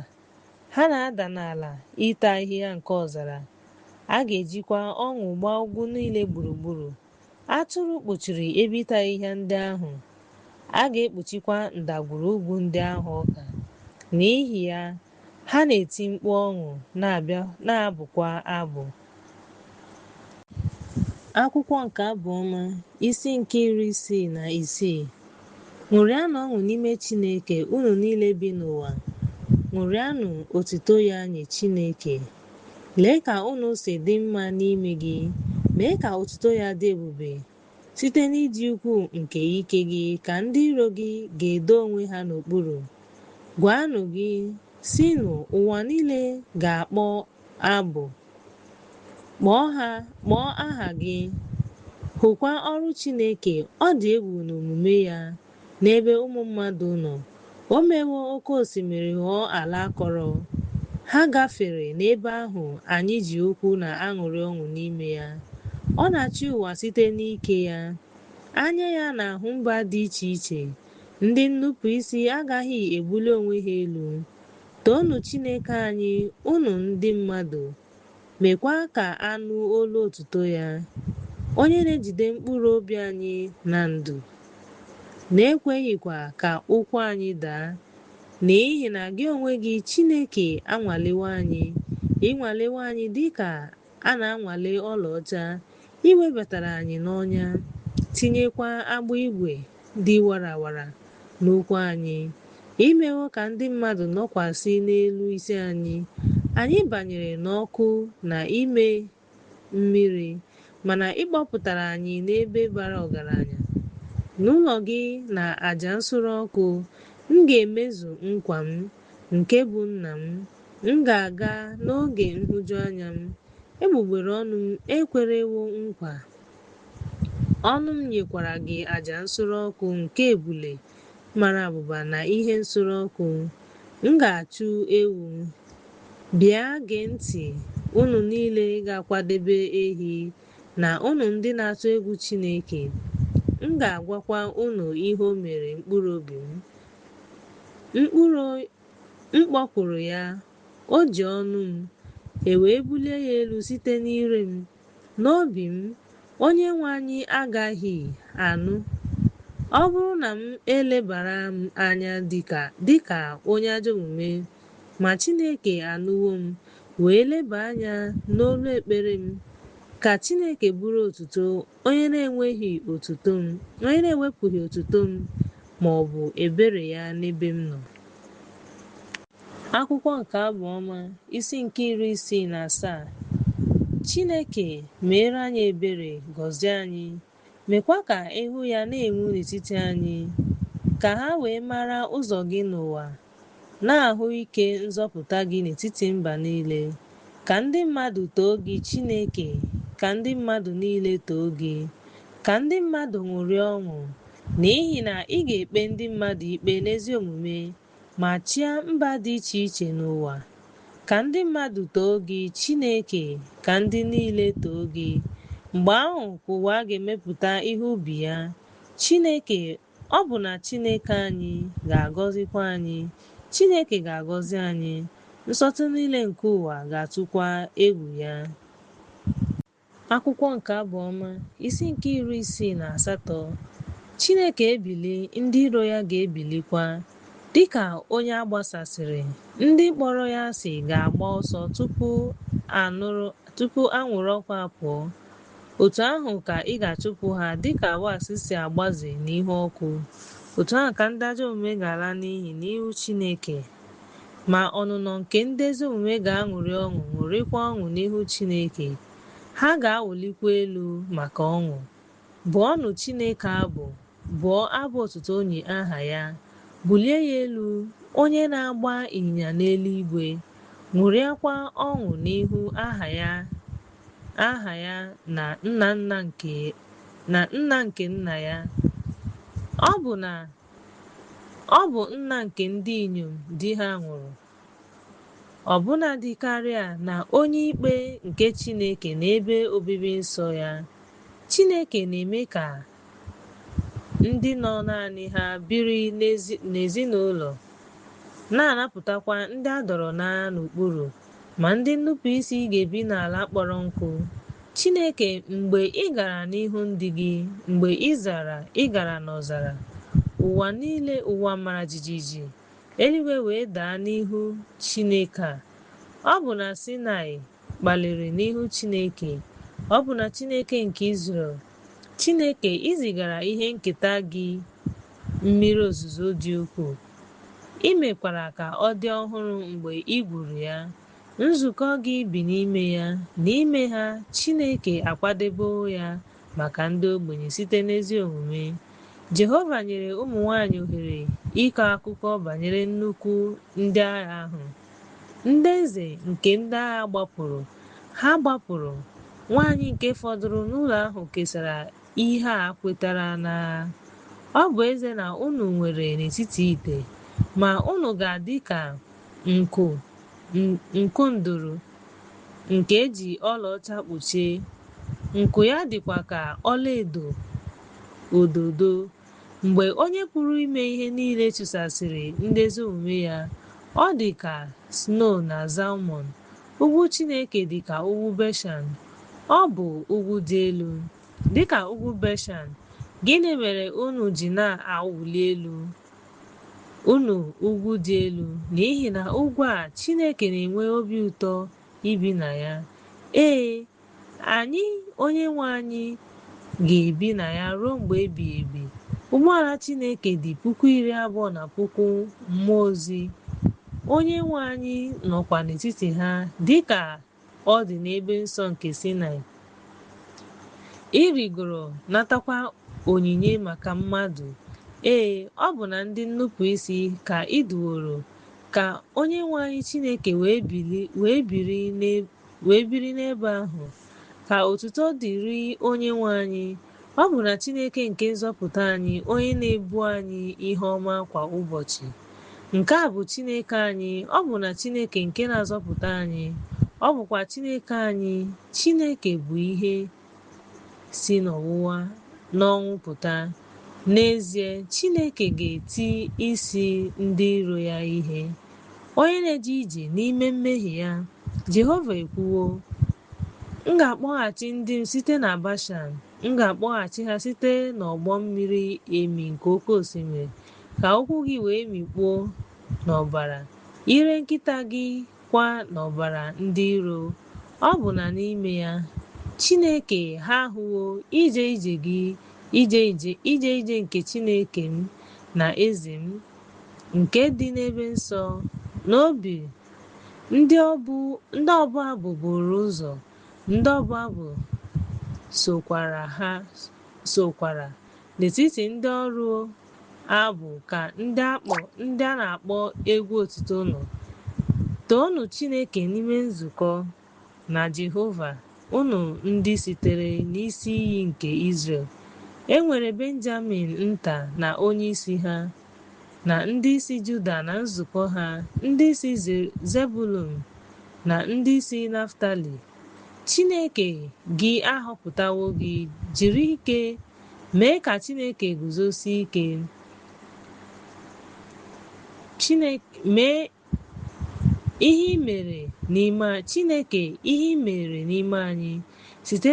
S1: Ha na-ada n'ala ịta ahịhịa nke ọzara. A ga-ejikwa ọṅụ gbaa ugwu niile gburugburu. Atụrụ kpuchiri ebe ịta ahịhịa ndị ahụ. A ga-ekpuchikwa ndagwurugwu ndị ahụ ọka. N'ihi ya, ha na-eti mkpu ọṅụ na-abụkwa abụ. Akwụkwọ nke Abụ Ọma, isi nke 66. Ṅụrịanụ ọṅụ n'ime Chineke, unu niile bi n'ụwa. Ṅụrịanụ otuto ya nye Chineke. Lee ka unu si dị mma n'ime gị, mee ka otuto ya dị ebube. Site n'ịdị ukwuu nke ike gị ka ndị iro gị ga-edo onwe ha n'okpuru. Gwanụ gị, sịnụ ụwa niile ga-akpọ abụ. Kpọọ aha gị. Hụkwa ọrụ Chineke, ọ dị egwu n'omume ya n'ebe ụmụ mmadụ nọ. O mewo oke osimiri ghọọ ala akọrọ. Ha gafere n'ebe ahụ anyị ji ụkwụ na-aṅụrị ọṅụ n'ime ya. Ọ na-achị ụwa site n'ike ya. Anya ya na-ahụ mba dị iche iche. Ndị nnupụisi agaghị ebuli onwe ha elu. Toonu Chineke anyị, unu ndị mmadụ, meekwa ka a nụ olu otuto ya. Onye na-ejide mkpụrụ obi anyị na ndụ, na-ekweghịkwa ka ụkwụ anyị daa. N'ihi na gị onwe gị, Chineke, anwalewo anyị. Ị nwalewo anyị dịka a na-anwale ọlaọcha. Ị webatara anyị n'ọnya, tinyekwa agbụ igwe dị warawara n'ụkwụ anyị. I mewo ka ndị mmadụ nọkwasị n'elu isi anyị. Anyị banyere n'ọkụ na ime mmiri, mana ị kpọpụtara anyị n'ebe bara ọgaranya. N'ụlọ gị na àjà nsure ọkụ, m ga-emezu nkwa m, nke bụ nna m. M ga-aga n'oge nhụjuanya m. Egbugbere ọnụ m ekwerewo nkwa. Ọnụ m nyekwara gị àjà nsure ọkụ nke ebule mara abụba na ihe nsure ọkụ, m ga-achụ ewu. Bịa gee ntị, unu niile ga-akwadebe ehi, na unu ndị na-atụ egwu Chineke, m ga-agwakwa unu ihe o mere mkpụrụ obi m. M kpọkuru ya, o ji ọnụ m, e wee bulie ya elu site n'ire m. N'obi m, Onyenwe anyị agaghị anụ. Ọ bụrụ na m elebara m anya dịka onye ajọ omume, ma Chineke anụwo m, wee leba anya n'olu ekpere m. Ka Chineke bụrụ otuto, onye na-enweghị otuto m, onye na-ewepụghị otuto m ma ọ bụ ebere ya n'ebe m nọ. Akwụkwọ nke Abụ Ọma, isi nke 67. Chineke meere anyị ebere, gọzie anyị, meekwa ka ihu ya na-enwu n'etiti anyị, ka ha wee mara ụzọ gị n'ụwa, na-ahụ ike nzọpụta gị n'etiti mba niile. Ka ndị mmadụ too gị, Chineke, ka ndị mmadụ niile too gị. Ka ndị mmadụ ṅụrịa ọṅụ, n'ihi na ị ga-ekpe ndị mmadụ ikpe n'ezi omume ma chịa mba dị iche iche n'ụwa. Ka ndị mmadụ too gị, Chineke, ka ndị niile too gị. Mgbe ahụ ka ụwa ga-emepụta ihe ubi ya. Chineke, ọ bụ na Chineke anyị, ga-agọzikwa anyị. Chineke ga-agọzi anyị, nsọtụ niile nke ụwa ga-atụkwa egwu ya. Akwụkwọ nke Abụ Ọma, isi nke 68. Chineke ebili, ndị iro ya ga-ebilikwa. Dịka onye a gbasasịrị, ndị kpọrọ ya asị ga-agba ọsọ tupu anwụrụ ọkụ apụọ. Otu ahụ ka ị ga-achụpụ ha dịka wax si agbaze n'ihu ọkụ. Otu ahụ ka ndị ajọ omume ga-ala n'iyi n'ihu Chineke. Ma ọnụnọ nke ndị ezi omume ga-aṅụrị ọṅụ, ṅụrịkwa ọṅụ n'ihu Chineke. Ha ga-awụlikwa elu maka ọṅụ. Bụọnụ Chineke abụ, bụọ abụ otuto nye aha ya. Bulie ya elu, onye na-agba ịnyịnya n'eluigwe. Ṅụrịakwa ọṅụ n'ihu aha ya aha ya na nna nna nke na nna nke nna ya. Ọ bụ nna nke ndị inyom di ha nwụrụ, ọbụnadị karịa na onye ikpe nke Chineke n'ebe obibi nsọ ya. Chineke na-eme ka ndị nọ naanị ha biri n'ezinụlọ, na-anapụtakwa ndị a dọọrọ n'agha n'okpuru, ma ndị nnupụisi ga-ebi n'ala kpọrọ nkụ. Chineke, mgbe ị gara n'ihu ndị gị, mgbe ị gara n'ọzara, ụwa niile ụwa mara jijiji, eluigwe wee daa n'ihu Chineke a. Ọ bụ na Sinai kpaliri n'ihu Chineke, ọ bụ na Chineke nke Izrel. Chineke, i zigara ihe nketa gị mmiri ozuzo dị ukwuu, i mekwara ka ọ dị ọhụrụ mgbe i gwuru ya. Nzukọ gị bi n'ime ya, n'ime ha Chineke akwadebewo ya maka ndị ogbenye site n'ezi omume. Jehova nyere ụmụ nwanyị ohere ịkọ akụkọ banyere nnukwu ndị agha ahụ. Ndị eze nke ndị agha gbapụrụ, ha gbapụrụ. Nwanyị nke fọdụrụ n'ụlọ ahụ kesara ihe a kwetara n'agha. Ọ bụ ezie na unu nwere n'etiti ite, ma unu ga-adị ka nku nduru nke e ji ọlaọcha kpuchie, nku ya dịkwa ka ọlaedo ododo. Mgbe Onye Pụrụ Ime Ihe Niile chụsasịrị ndị ezi omume ya, ọ dị ka snow na Zalmon. Ugwu Chineke dị ka ugwu Beshan, ọ bụ ugwu dị elu. Dị ka ugwu Beshan, gịnị mere unu ji na-awụli elu, unu ugwu dị elu? N'ihi na ugwu a, Chineke na-enwe obi ụtọ ibi na ya. Ee, anyị Onyenwe anyị ga-ebi na ya ruo mgbe ebighị ebi. Ụgbọala Chineke dị 20,000 na puku mmụọ ozi. Onyenwe anyị nọkwa n'etiti ha dị ka ọ dị n'ebe nsọ nke Sinai. Ị rịgoro natakwa onyinye maka mmadụ. Ee, ọ bụ na ndị nnupụisi ka ị duworo, ka Onyenwe anyị Chineke wee biri n'ebe ahụ. Ka otuto dịrị Onyenwe anyị, Ọ bụ na Chineke nke nzọpụta anyị, onye na-ebu anyị ihe ọma kwa ụbọchị. Nke a bụ Chineke anyị, ọ bụ na Chineke nke na-azọpụta anyị, ọ bụkwa Chineke anyị. Chineke bụ ihe si n'ọwụwa n'ọnwụ pụta. N'ezie, Chineke ga-eti isi ndị iro ya ihe. Onye na-eje ije n'ime mmehie ya, Jehova ekwuwo, M ga-akpọghachi ndị m site na Bashan, m ga-akpọghachi ha site n'ọgbọ mmiri emi nke oke osimiri, ka ụkwụ gị wee mikpuo n'ọbara, ire nkịta gị kwa n'ọbara ndị iro. Ọ bụ na n'ime ya, Chineke ha ahụwo ije ije gị, ije ije ije ije nke Chineke m na eze m, nke dị n'ebe nsọ. N'obi ndị ọbụ abụ buru ụzọ, ndị ọbụ abụ sokwara n'etiti ndị ọrụ abụ ka ndị a na-akpọ egwu otuto nọ. Toonu Chineke n'ime nzukọ na Jehova, unu ndị sitere n'isi iyi nke Izrel. E nwere Benjamin nta na onyeisi ha, na ndị isi Juda na nzukọ ha, ndị isi Zebulun na ndị isi Naftali. Chineke gị ahọpụtawo gị, jiri ike mee ka Chineke guzosie ike. Mee ihe i mere n'ime Chineke, ihe i mere n'ime anyị. Site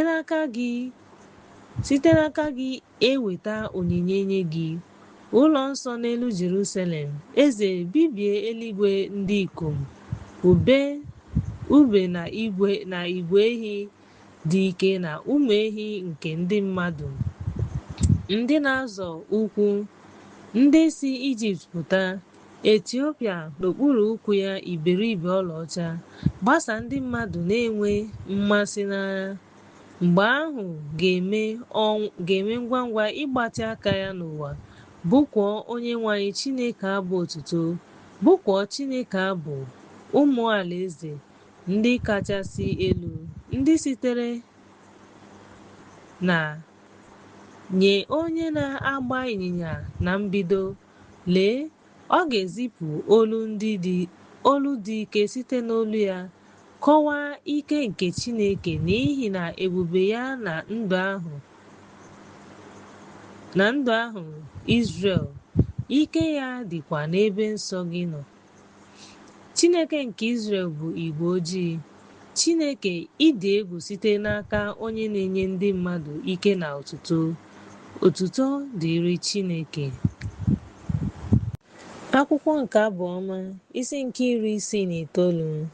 S1: n'aka gị eweta onyinye nye gị. Ụlọ nsọ n'elu Jerusalem, eze bibie eluigwe ndị ikom, ube na igwe ehi dị ike na ụmụ ehi nke ndị mmadụ, ndị na-azọ ụkwụ, ndị si Ijipt pụta, Etiopia n'okpuru ụkwụ ya iberibe ọlaọcha, gbasa ndị mmadụ na-enwe mmasị n'agha. Mgbe ahụ ga-eme ngwa ngwa ịgbatị aka ya n'ụwa, bụkuo Onyenwe anyị Chineke abụ otuto, bụkuo Chineke abụ, ụmụ alaeze ndị kachasị elu, ndị sitere na nye onye na-agba ịnyịnya na mbido. Lee, ọ ga-ezipụ olu dị ike site n'olu ya, kọwaa ike nke Chineke, n'ihi na ebube ya na ndụ ahụ Izrel, ike ya dịkwa n'ebe nsọ gị nọ. Chineke nke Izrel bụ igwe ojii. Chineke, ịdị egwu site n'aka onye na-enye ndị mmadụ ike na otuto. Otuto dịrị Chineke. Akwụkwọ nke Abụ Ọma, isi nke 69.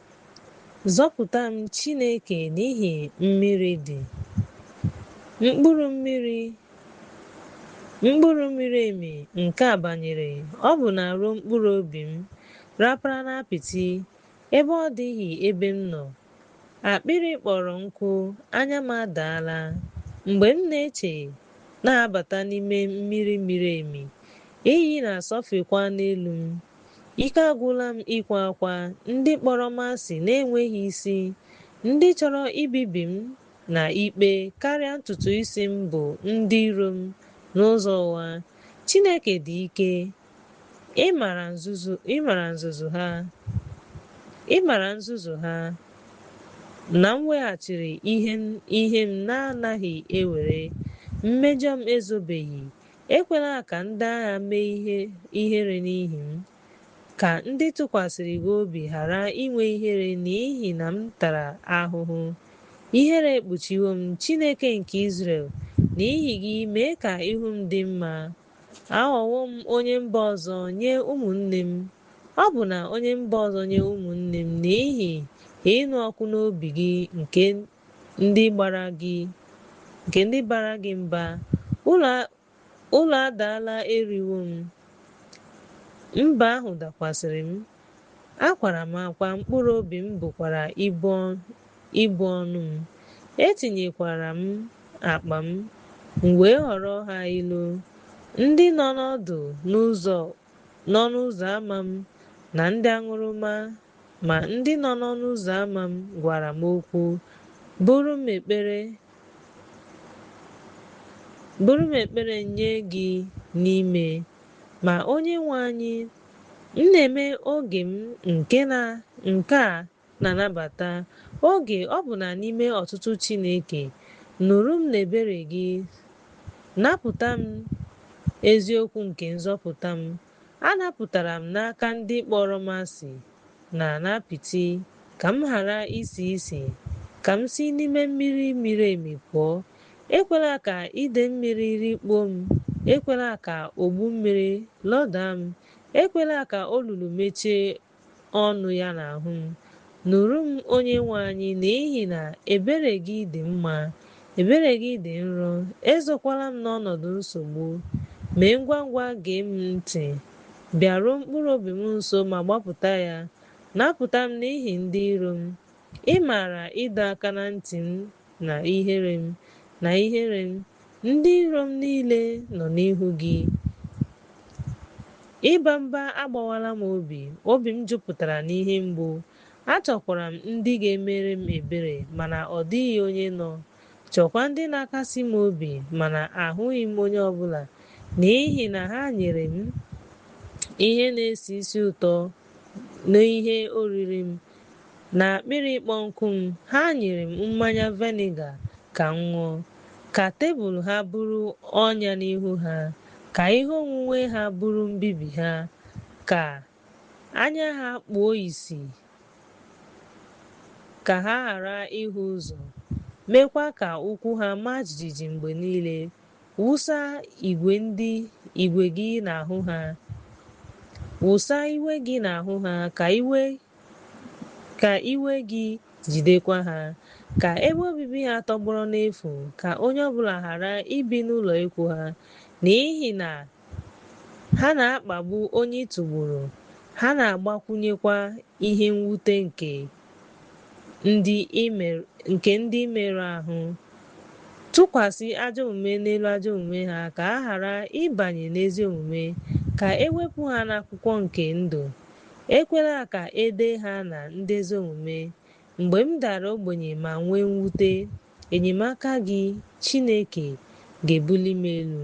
S1: Zọpụta m Chineke n'ihi mmiri dị. Mkpụrụ miri emi nke a banyere ọbụna ruo mkpụrụ obi m, rapara n'apịtị, ebe ọ dịghị ebe m nọ. Akpịrị kpọrọ nkụ, anya m adaala. Mgbe m na-eche na-abata n'ime mmiri miri emi, iyi na-asọfekwa n'elu m. Ike agwụla m ịkwa akwa, ndị kpọrọ m asị na-enweghị isi, ndị chọrọ ibibi m na ikpe karịa ntutu isi m bụ ndị iro m n'ụzọ ụgha. Chineke dị ike, ị maara nzuzo ha, na m weghachiri ihe m na-anaghị ewere, mmejọ m ezobeghị. Ekwela ka ndị agha mee ihere n'ihi m, ka ndị tụkwasịrị gị obi ghara inwe ihere n'ihi na m tara ahụhụ. Ihere ekpuchiwo m, Chineke nke Izrel, n'ihi gị mee ka ihu m dị mma. Aghọwo m onye mba ọzọ nye ụmụnne m, ọ bụ na onye mba ọzọ nye ụmụnne m n'ihi ịnụ ọkụ n'obi gị nke ndị bara gị mba. Ụlọ adaala eriwo m, mba ahụ dakwasịrị m. Akwara m akwa, mkpụrụ obi m bụkwara ibu ọnụ m. Etinyekwara m akpa m, m wee ghọrọ ha ilu. Ndị nọ n'ọdụ n'ọnụ ụzọ ámá m na ndị aṅụrụma, ma ndị nọ n'ọnụ ụzọ ámá m gwara m okwu, bụrụ m ekpere Bụrụ m ekpere nye gị n'ime. Ma Onyenwe anyị, m na-eme oge m nke a na-anabata, oge ọbụna n'ime ọtụtụ Chineke, nụrụ m n'ebere gị, napụta m eziokwu nke nzọpụta m. A napụtara m n'aka ndị kpọrọ m asị na n'apịtị, ka m ghara isi isi, ka m si n'ime mmiri miri emi pụọ. Ekwela ka ide mmiri rikpuo m, ekwela ka ogbu mmiri loda m, ekwela ka olulu mechie ọnụ ya n'ahụ m. Nụrụ m, Onyenwe anyị, n'ihi na ebere gị dị mma, ebere gị dị nro, ezokwala m n'ọnọdụ nsogbu. Mee ngwangwa gee m ntị, bịaruo mkpụrụ obi m nso ma gbapụta ya. Napụta m n'ihi ndị iro m. Ị maara ịdọ aka na ntị m na ihere m, na ihere m. Ndị iro m niile nọ n'ihu gị. Ịba mba agbawala m obi, obi m jupụtara n'ihe mgbu. Achọkwara m ndị ga-emere m ebere, mana ọ dịghị onye nọ. Chọkwa ndị na-akasi m obi, mana ahụghị m onye ọbụla, n'ihi na ha nyere m ihe na-esi isi ụtọ n'ihe oriri m. Na akpịrị ịkpọ nkụ m, ha nyere m mmanya vinegar ka m ṅụọ. Ka tebụl ha bụrụ ọnya n'ihu ha, ka ihe onwunwe ha bụrụ mbibi ha, ka anya ha kpuo ìsì ka ha ghara ịhụ ụzọ, meekwa ka ụkwụ ha maa jijiji mgbe niile. Wụsa igwe gị n'ahụ ha, wụsa iwe gị n'ahụ ha, ka iwe gị jidekwa ha. Ka ebe obibi ha tọgbọrọ n'efu, ka onye ọbụla ghara ibi n'ụlọ ikwu ha, n'ihi na ha na-akpagbu onye ị tụgburu, ha na-agbakwunyekwa ihe mwute nke ndị merụ ahụ. Tụkwasị ajọ omume n'elu ajọ omume ha, ka ha ghara ịbanye n'ezi omume, ka e wepụ ha n'akwụkwọ nke ndụ. Ekwela ka e dee ha na ndị ezi omume. Mgbe m dara ogbenye ma nwee mwute, enyemaka gị, Chineke, ga-ebuli m elu.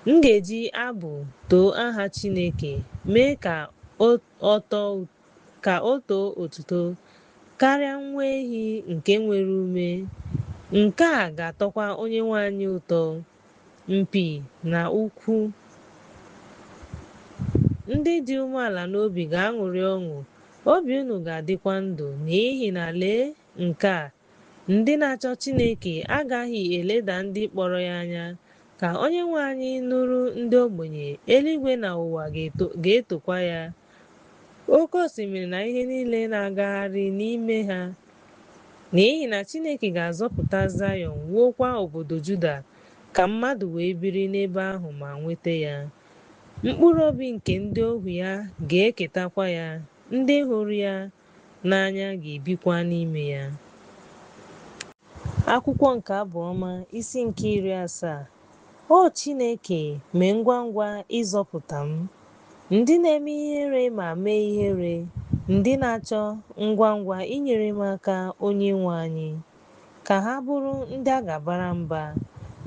S1: M ga-eji abụ too aha Chineke, mee ka o too otuto karịa nwa ehi nke nwere ume. Nke a ga-atọkwa Onyenwe anyị ụtọ, mpi na ukwu. Ndị dị umeala n'obi ga-aṅụrị ọṅụ, obi unu ga-adịkwa ndụ, n'ihi na lee nke a, ndị na-achọ Chineke agaghị eleda ndị kpọrọ ya anya. Ka Onyenwe anyị nụrụ ndị ogbenye, eluigwe na ụwa ga-etokwa ya, oke osimiri na ihe niile na-agagharị n'ime ha. N'ihi na Chineke ga-azọpụta Zayọn, wuokwa obodo Juda, ka mmadụ wee biri n'ebe ahụ ma nweta ya. Mkpụrụ obi nke ndị ohu ya ga-eketakwa ya, ndị hụrụ ya n'anya ga-ebikwa n'ime ya. Akwụkwọ nke Abụ Ọma, isi nke 70. O Chineke, mee ngwangwa ịzọpụta m. Ndị na-eme ihere ma mee ihere, ndị na-achọ ngwangwa inyere m aka, Onyenwe anyị, ka ha bụrụ ndị a ga-abara mba.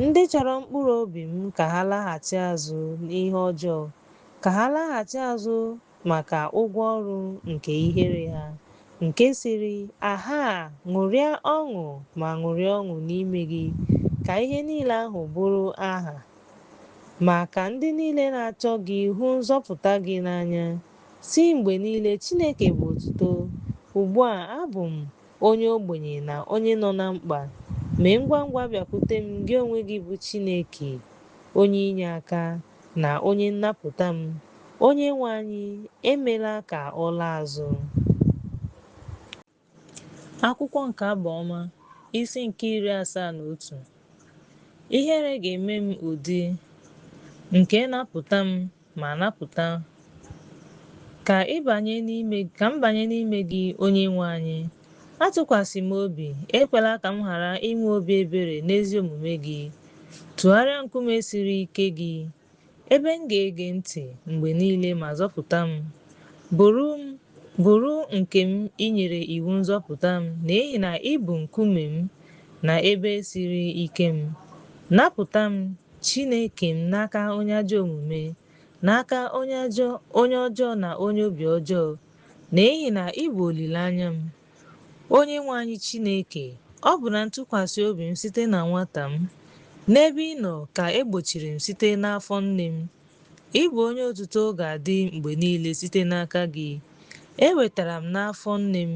S1: Ndị chọrọ mkpụrụ obi m ka ha laghachi azụ n'ihe ọjọọ, ka ha laghachi azụ maka ụgwọ ọrụ nke ihere ha, nke sịrị, Ahaa, ṅụrịa ọṅụ ma ṅụrịa ọṅụ n'ime gị, ka ihe niile ahụ bụrụ aha. Ma ka ndị niile na-achọ gị hụ nzọpụta gị n'anya, sị mgbe niile, Chineke bụ otuto. Ugbu a abụ m onye ogbenye na onye nọ na mkpa. Mee ngwangwa bịakwute m gị onwe gị bụ Chineke, onye inyeaka na onye nnapụta m. Onyenwe anyị, emela ka ọ laa azụ. Akwụkwọ nke Abụ Ọma, isi nke 71. Ihere ga-eme m ụdị nke napụta m ma napụta ka m banye n'ime gị, Onyenwe anyị. Atụkwasị m obi, ekwela ka m ghara inwe obi ebere n'ezi omume gị. Tụgharịa nkume siri ike gị, ebe m ga-ege ntị mgbe niile ma zọpụta m. Bụrụ nke m i nyere iwu nzọpụta m, n'ihi na ị bụ nkume m na ebe siri ike m. Napụta m Chineke m, n'aka onye ajọ omume, n'aka onye ọjọọ na onye obi ọjọọ, n'ihi na ị bụ olileanya m. Onyenwe anyị Chineke, ọ bụ na ntụkwasị obi m site na nwata m. N'ebe ị nọ ka e gbochiri m site n'afọ nne m. Ị bụ onye otuto ga-adị mgbe niile site n'aka gị. E wetara m n'afọ nne m,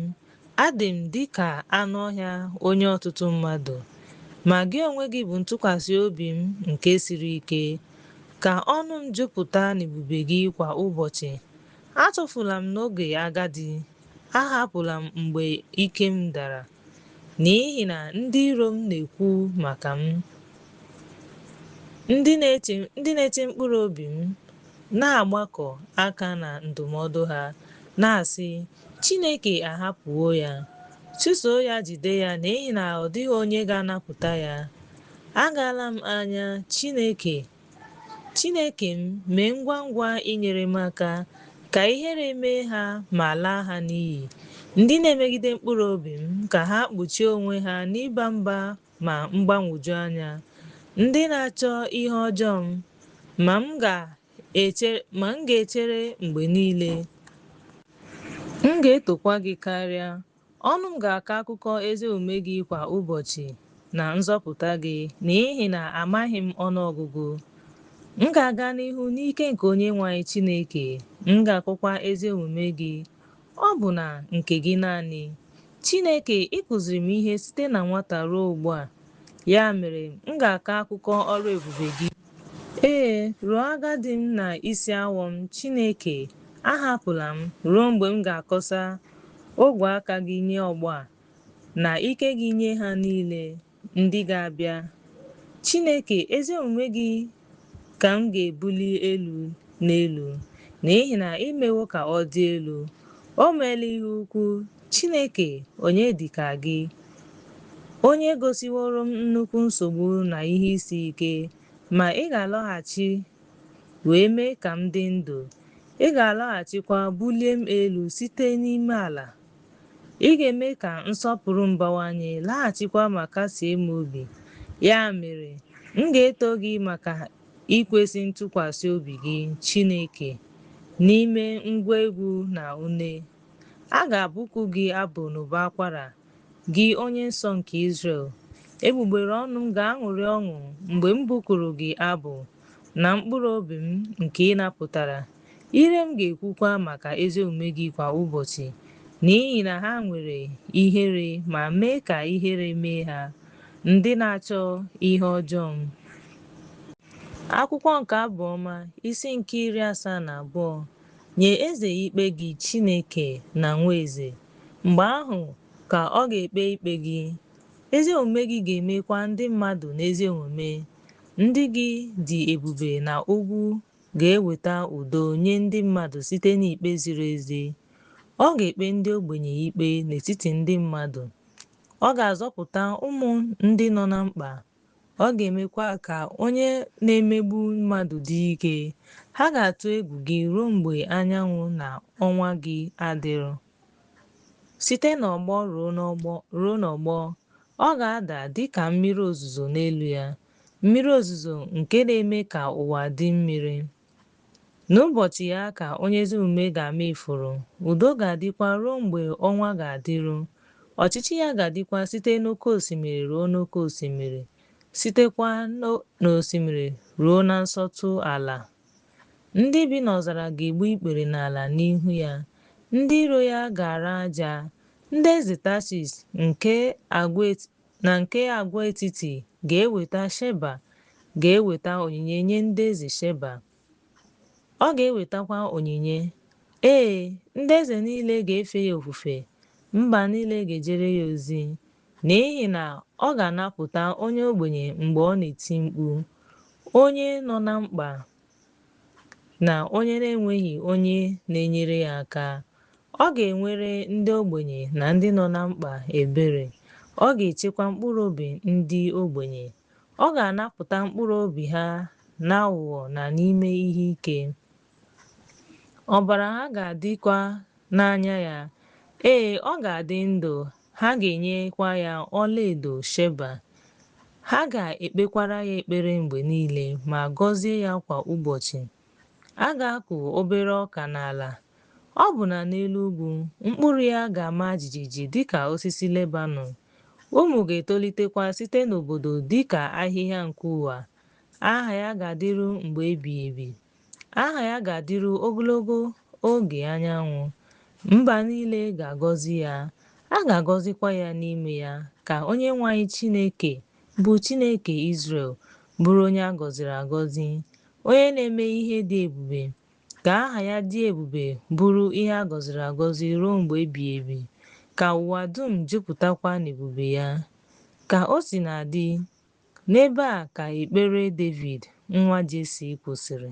S1: adị m dị ka anụ ọhịa onye ọtụtụ mmadụ. Ma gị onwe gị bụ ntụkwasị obi m nke siri ike. Ka ọnụ m jupụta n'ebube gị kwa ụbọchị. Atụfula m n'oge agadi, ahapụla m mgbe ike m dara. N'ihi na ndị iro m na-ekwu maka m, ndị na-eche mkpụrụ obi m na-agbakọ aka na ndụmọdụ ha, na-asị, Chineke ahapụwo ya. Chụsoo ya jide ya n'ihi na ọ dịghị onye ga-anapụta ya. Agaala m anya, Chineke, Chineke m, mee ngwa ngwa inyere m aka, ka ihere mee ha ma laa ha n'iyi. Ndị na-emegide mkpụrụ obi m, ka ha kpuchie onwe ha n'ịba mba ma mgbagwoju anya. Ndị na-achọ ihe ọjọọ m, ma m ga-echere mgbe niile. M ga-etokwa gị karịa. Ọnụ m ga-akọ akụkọ ezi omume gị kwa ụbọchị na nzọpụta gị, n'ihi na amaghị m ọnụọgụgụ. M ga-aga n'ihu n'ike nke Onyenwe anyị Chineke, m ga-akọkwa ezi omume gị, ọ bụ na nke gị naanị. Chineke, ị kụziri m ihe site na nwata ruo ugbu a, ya mere m ga-akọ akụkọ ọrụ ebube gị. Ee, ruo agadi m na isi awọ m, Chineke, ahapụla m, ruo mgbe m ga-akọsa ogwe aka gị nye ọgbọ a, na ike gị nye ha niile ndị ga-abịa. Chineke, ezi omume gị ka m ga-ebuli elu n'elu, n'ihi na i mewo ka ọ dị elu. O meela ihe ukwu, Chineke, onye dị ka gị, onye gosiworo m nnukwu nsogbu na ihe isi ike, ma ị ga-alọghachi wee mee ka m dị ndụ. Ị ga-alọghachikwa bulie m elu site n'ime ala. Ị ga-eme ka nsọpụrụ m bawanye, laghachikwa ma kasie m obi. Ya mere, m ga-eto gị maka ikwesị ntụkwasị obi gị, Chineke, n'ime ngwa egwu na une. A ga-abụku gị abụ n'ụbọ akwara, gị Onye Nsọ nke Izrel. Egbugbere ọnụ m ga-aṅụrị ọṅụ mgbe m bụkuru gị abụ, na mkpụrụ obi m nke ị napụtara. Ire m ga-ekwukwa maka ezi omume gị kwa ụbọchị, n'ihi na ha nwere ihere ma mee ka ihere mee ha, ndị na-achọ ihe ọjọọ m. Akwụkwọ nke Abụ Ọma, isi nke 72. Nye eze ikpe gị, Chineke, na nwa eze. Mgbe ahụ ka ọ ga-ekpe ikpe gị, ezi omume gị ga-emekwa ndị mmadụ n'ezi omume. Ndị gị dị ebube na ugwu ga-eweta udo nye ndị mmadụ site n'ikpe ziri ezi. Ọ ga-ekpe ndị ogbenye ikpe n'etiti ndị mmadụ. Ọ ga-azọpụta ụmụ ndị nọ na mkpa. Ọ ga-emekwa ka onye na-emegbu mmadụ dị ike. Ha ga-atụ egwu gị ruo mgbe anyanwụ na ọnwa gị adịru. Site n'ọgbọ ruo n'ọgbọ, ọ ga-ada dị ka mmiri ozuzo n'elu ya, mmiri ozuzo nke na-eme ka ụwa dị mmiri. N'ụbọchị ya ka onye ezi omume ga-ama ifuru, udo ga-adịkwa ruo mgbe ọnwa ga-adịru. Ọchịchị ya ga-adịkwa site n'oke osimiri ruo n'oke osimiri, sitekwa n'osimiri ruo na nsọtụ ala. Ndị bi n'ọzara ga-egbu ikpere n'ala n'ihu ya, ndị iro ya ga-ara aja. Ndị eze Tashish na nke agwaetiti ga-eweta Sheba ga-eweta onyinye nye ndị eze Sheba. Ọ ga-ewetakwa onyinye. Ee, ndị eze niile ga-efe ya ofufe, mba niile ga-ejere ya ozi. N'ihi na ọ ga-anapụta onye ogbenye mgbe ọ na-eti mkpu, onye nọ na mkpa na onye na-enweghị onye na-enyere ya aka. Ọ ga-enwere ndị ogbenye na ndị nọ na mkpa ebere. Ọ ga-echekwa mkpụrụ obi ndị ogbenye. Ọ ga-anapụta mkpụrụ obi ha n'aghụghọ na n'ime ihe ike. Ọbara ha ga-adịkwa n'anya ya. Ee, ọ ga-adị ndụ, ha ga-enyekwa ya ọlaedo Sheba. Ha ga-ekpekwara ya ekpere mgbe niile ma gọzie ya kwa ụbọchị. A ga-akụ obere ọka n'ala, ọbụna n'elu ugwu, mkpụrụ ya ga-ama jijiji dị ka osisi Lebanọn, ụmụ ga-etolitekwa site n'obodo dị ka ahịhịa nke ụwa. Aha ya ga-adịru mgbe ebighị ebi, aha ya ga-adịru ogologo oge anyanwụ. Mba niile ga-agọzi ya, a ga-agọzikwa ya n'ime ya. Ka Onyenwe anyị Chineke, bụ Chineke Izrel, bụrụ onye a gọziri agọzi, onye na-eme ihe dị ebube. Ka aha ya dị ebube bụrụ ihe a gọziri agọzi ruo mgbe ebighị ebi, ka ụwa dum jupụtakwa n'ebube ya. Ka o sina dị, n'ebe a ka ekpere Devid, nwa Jesi kwụsịrị.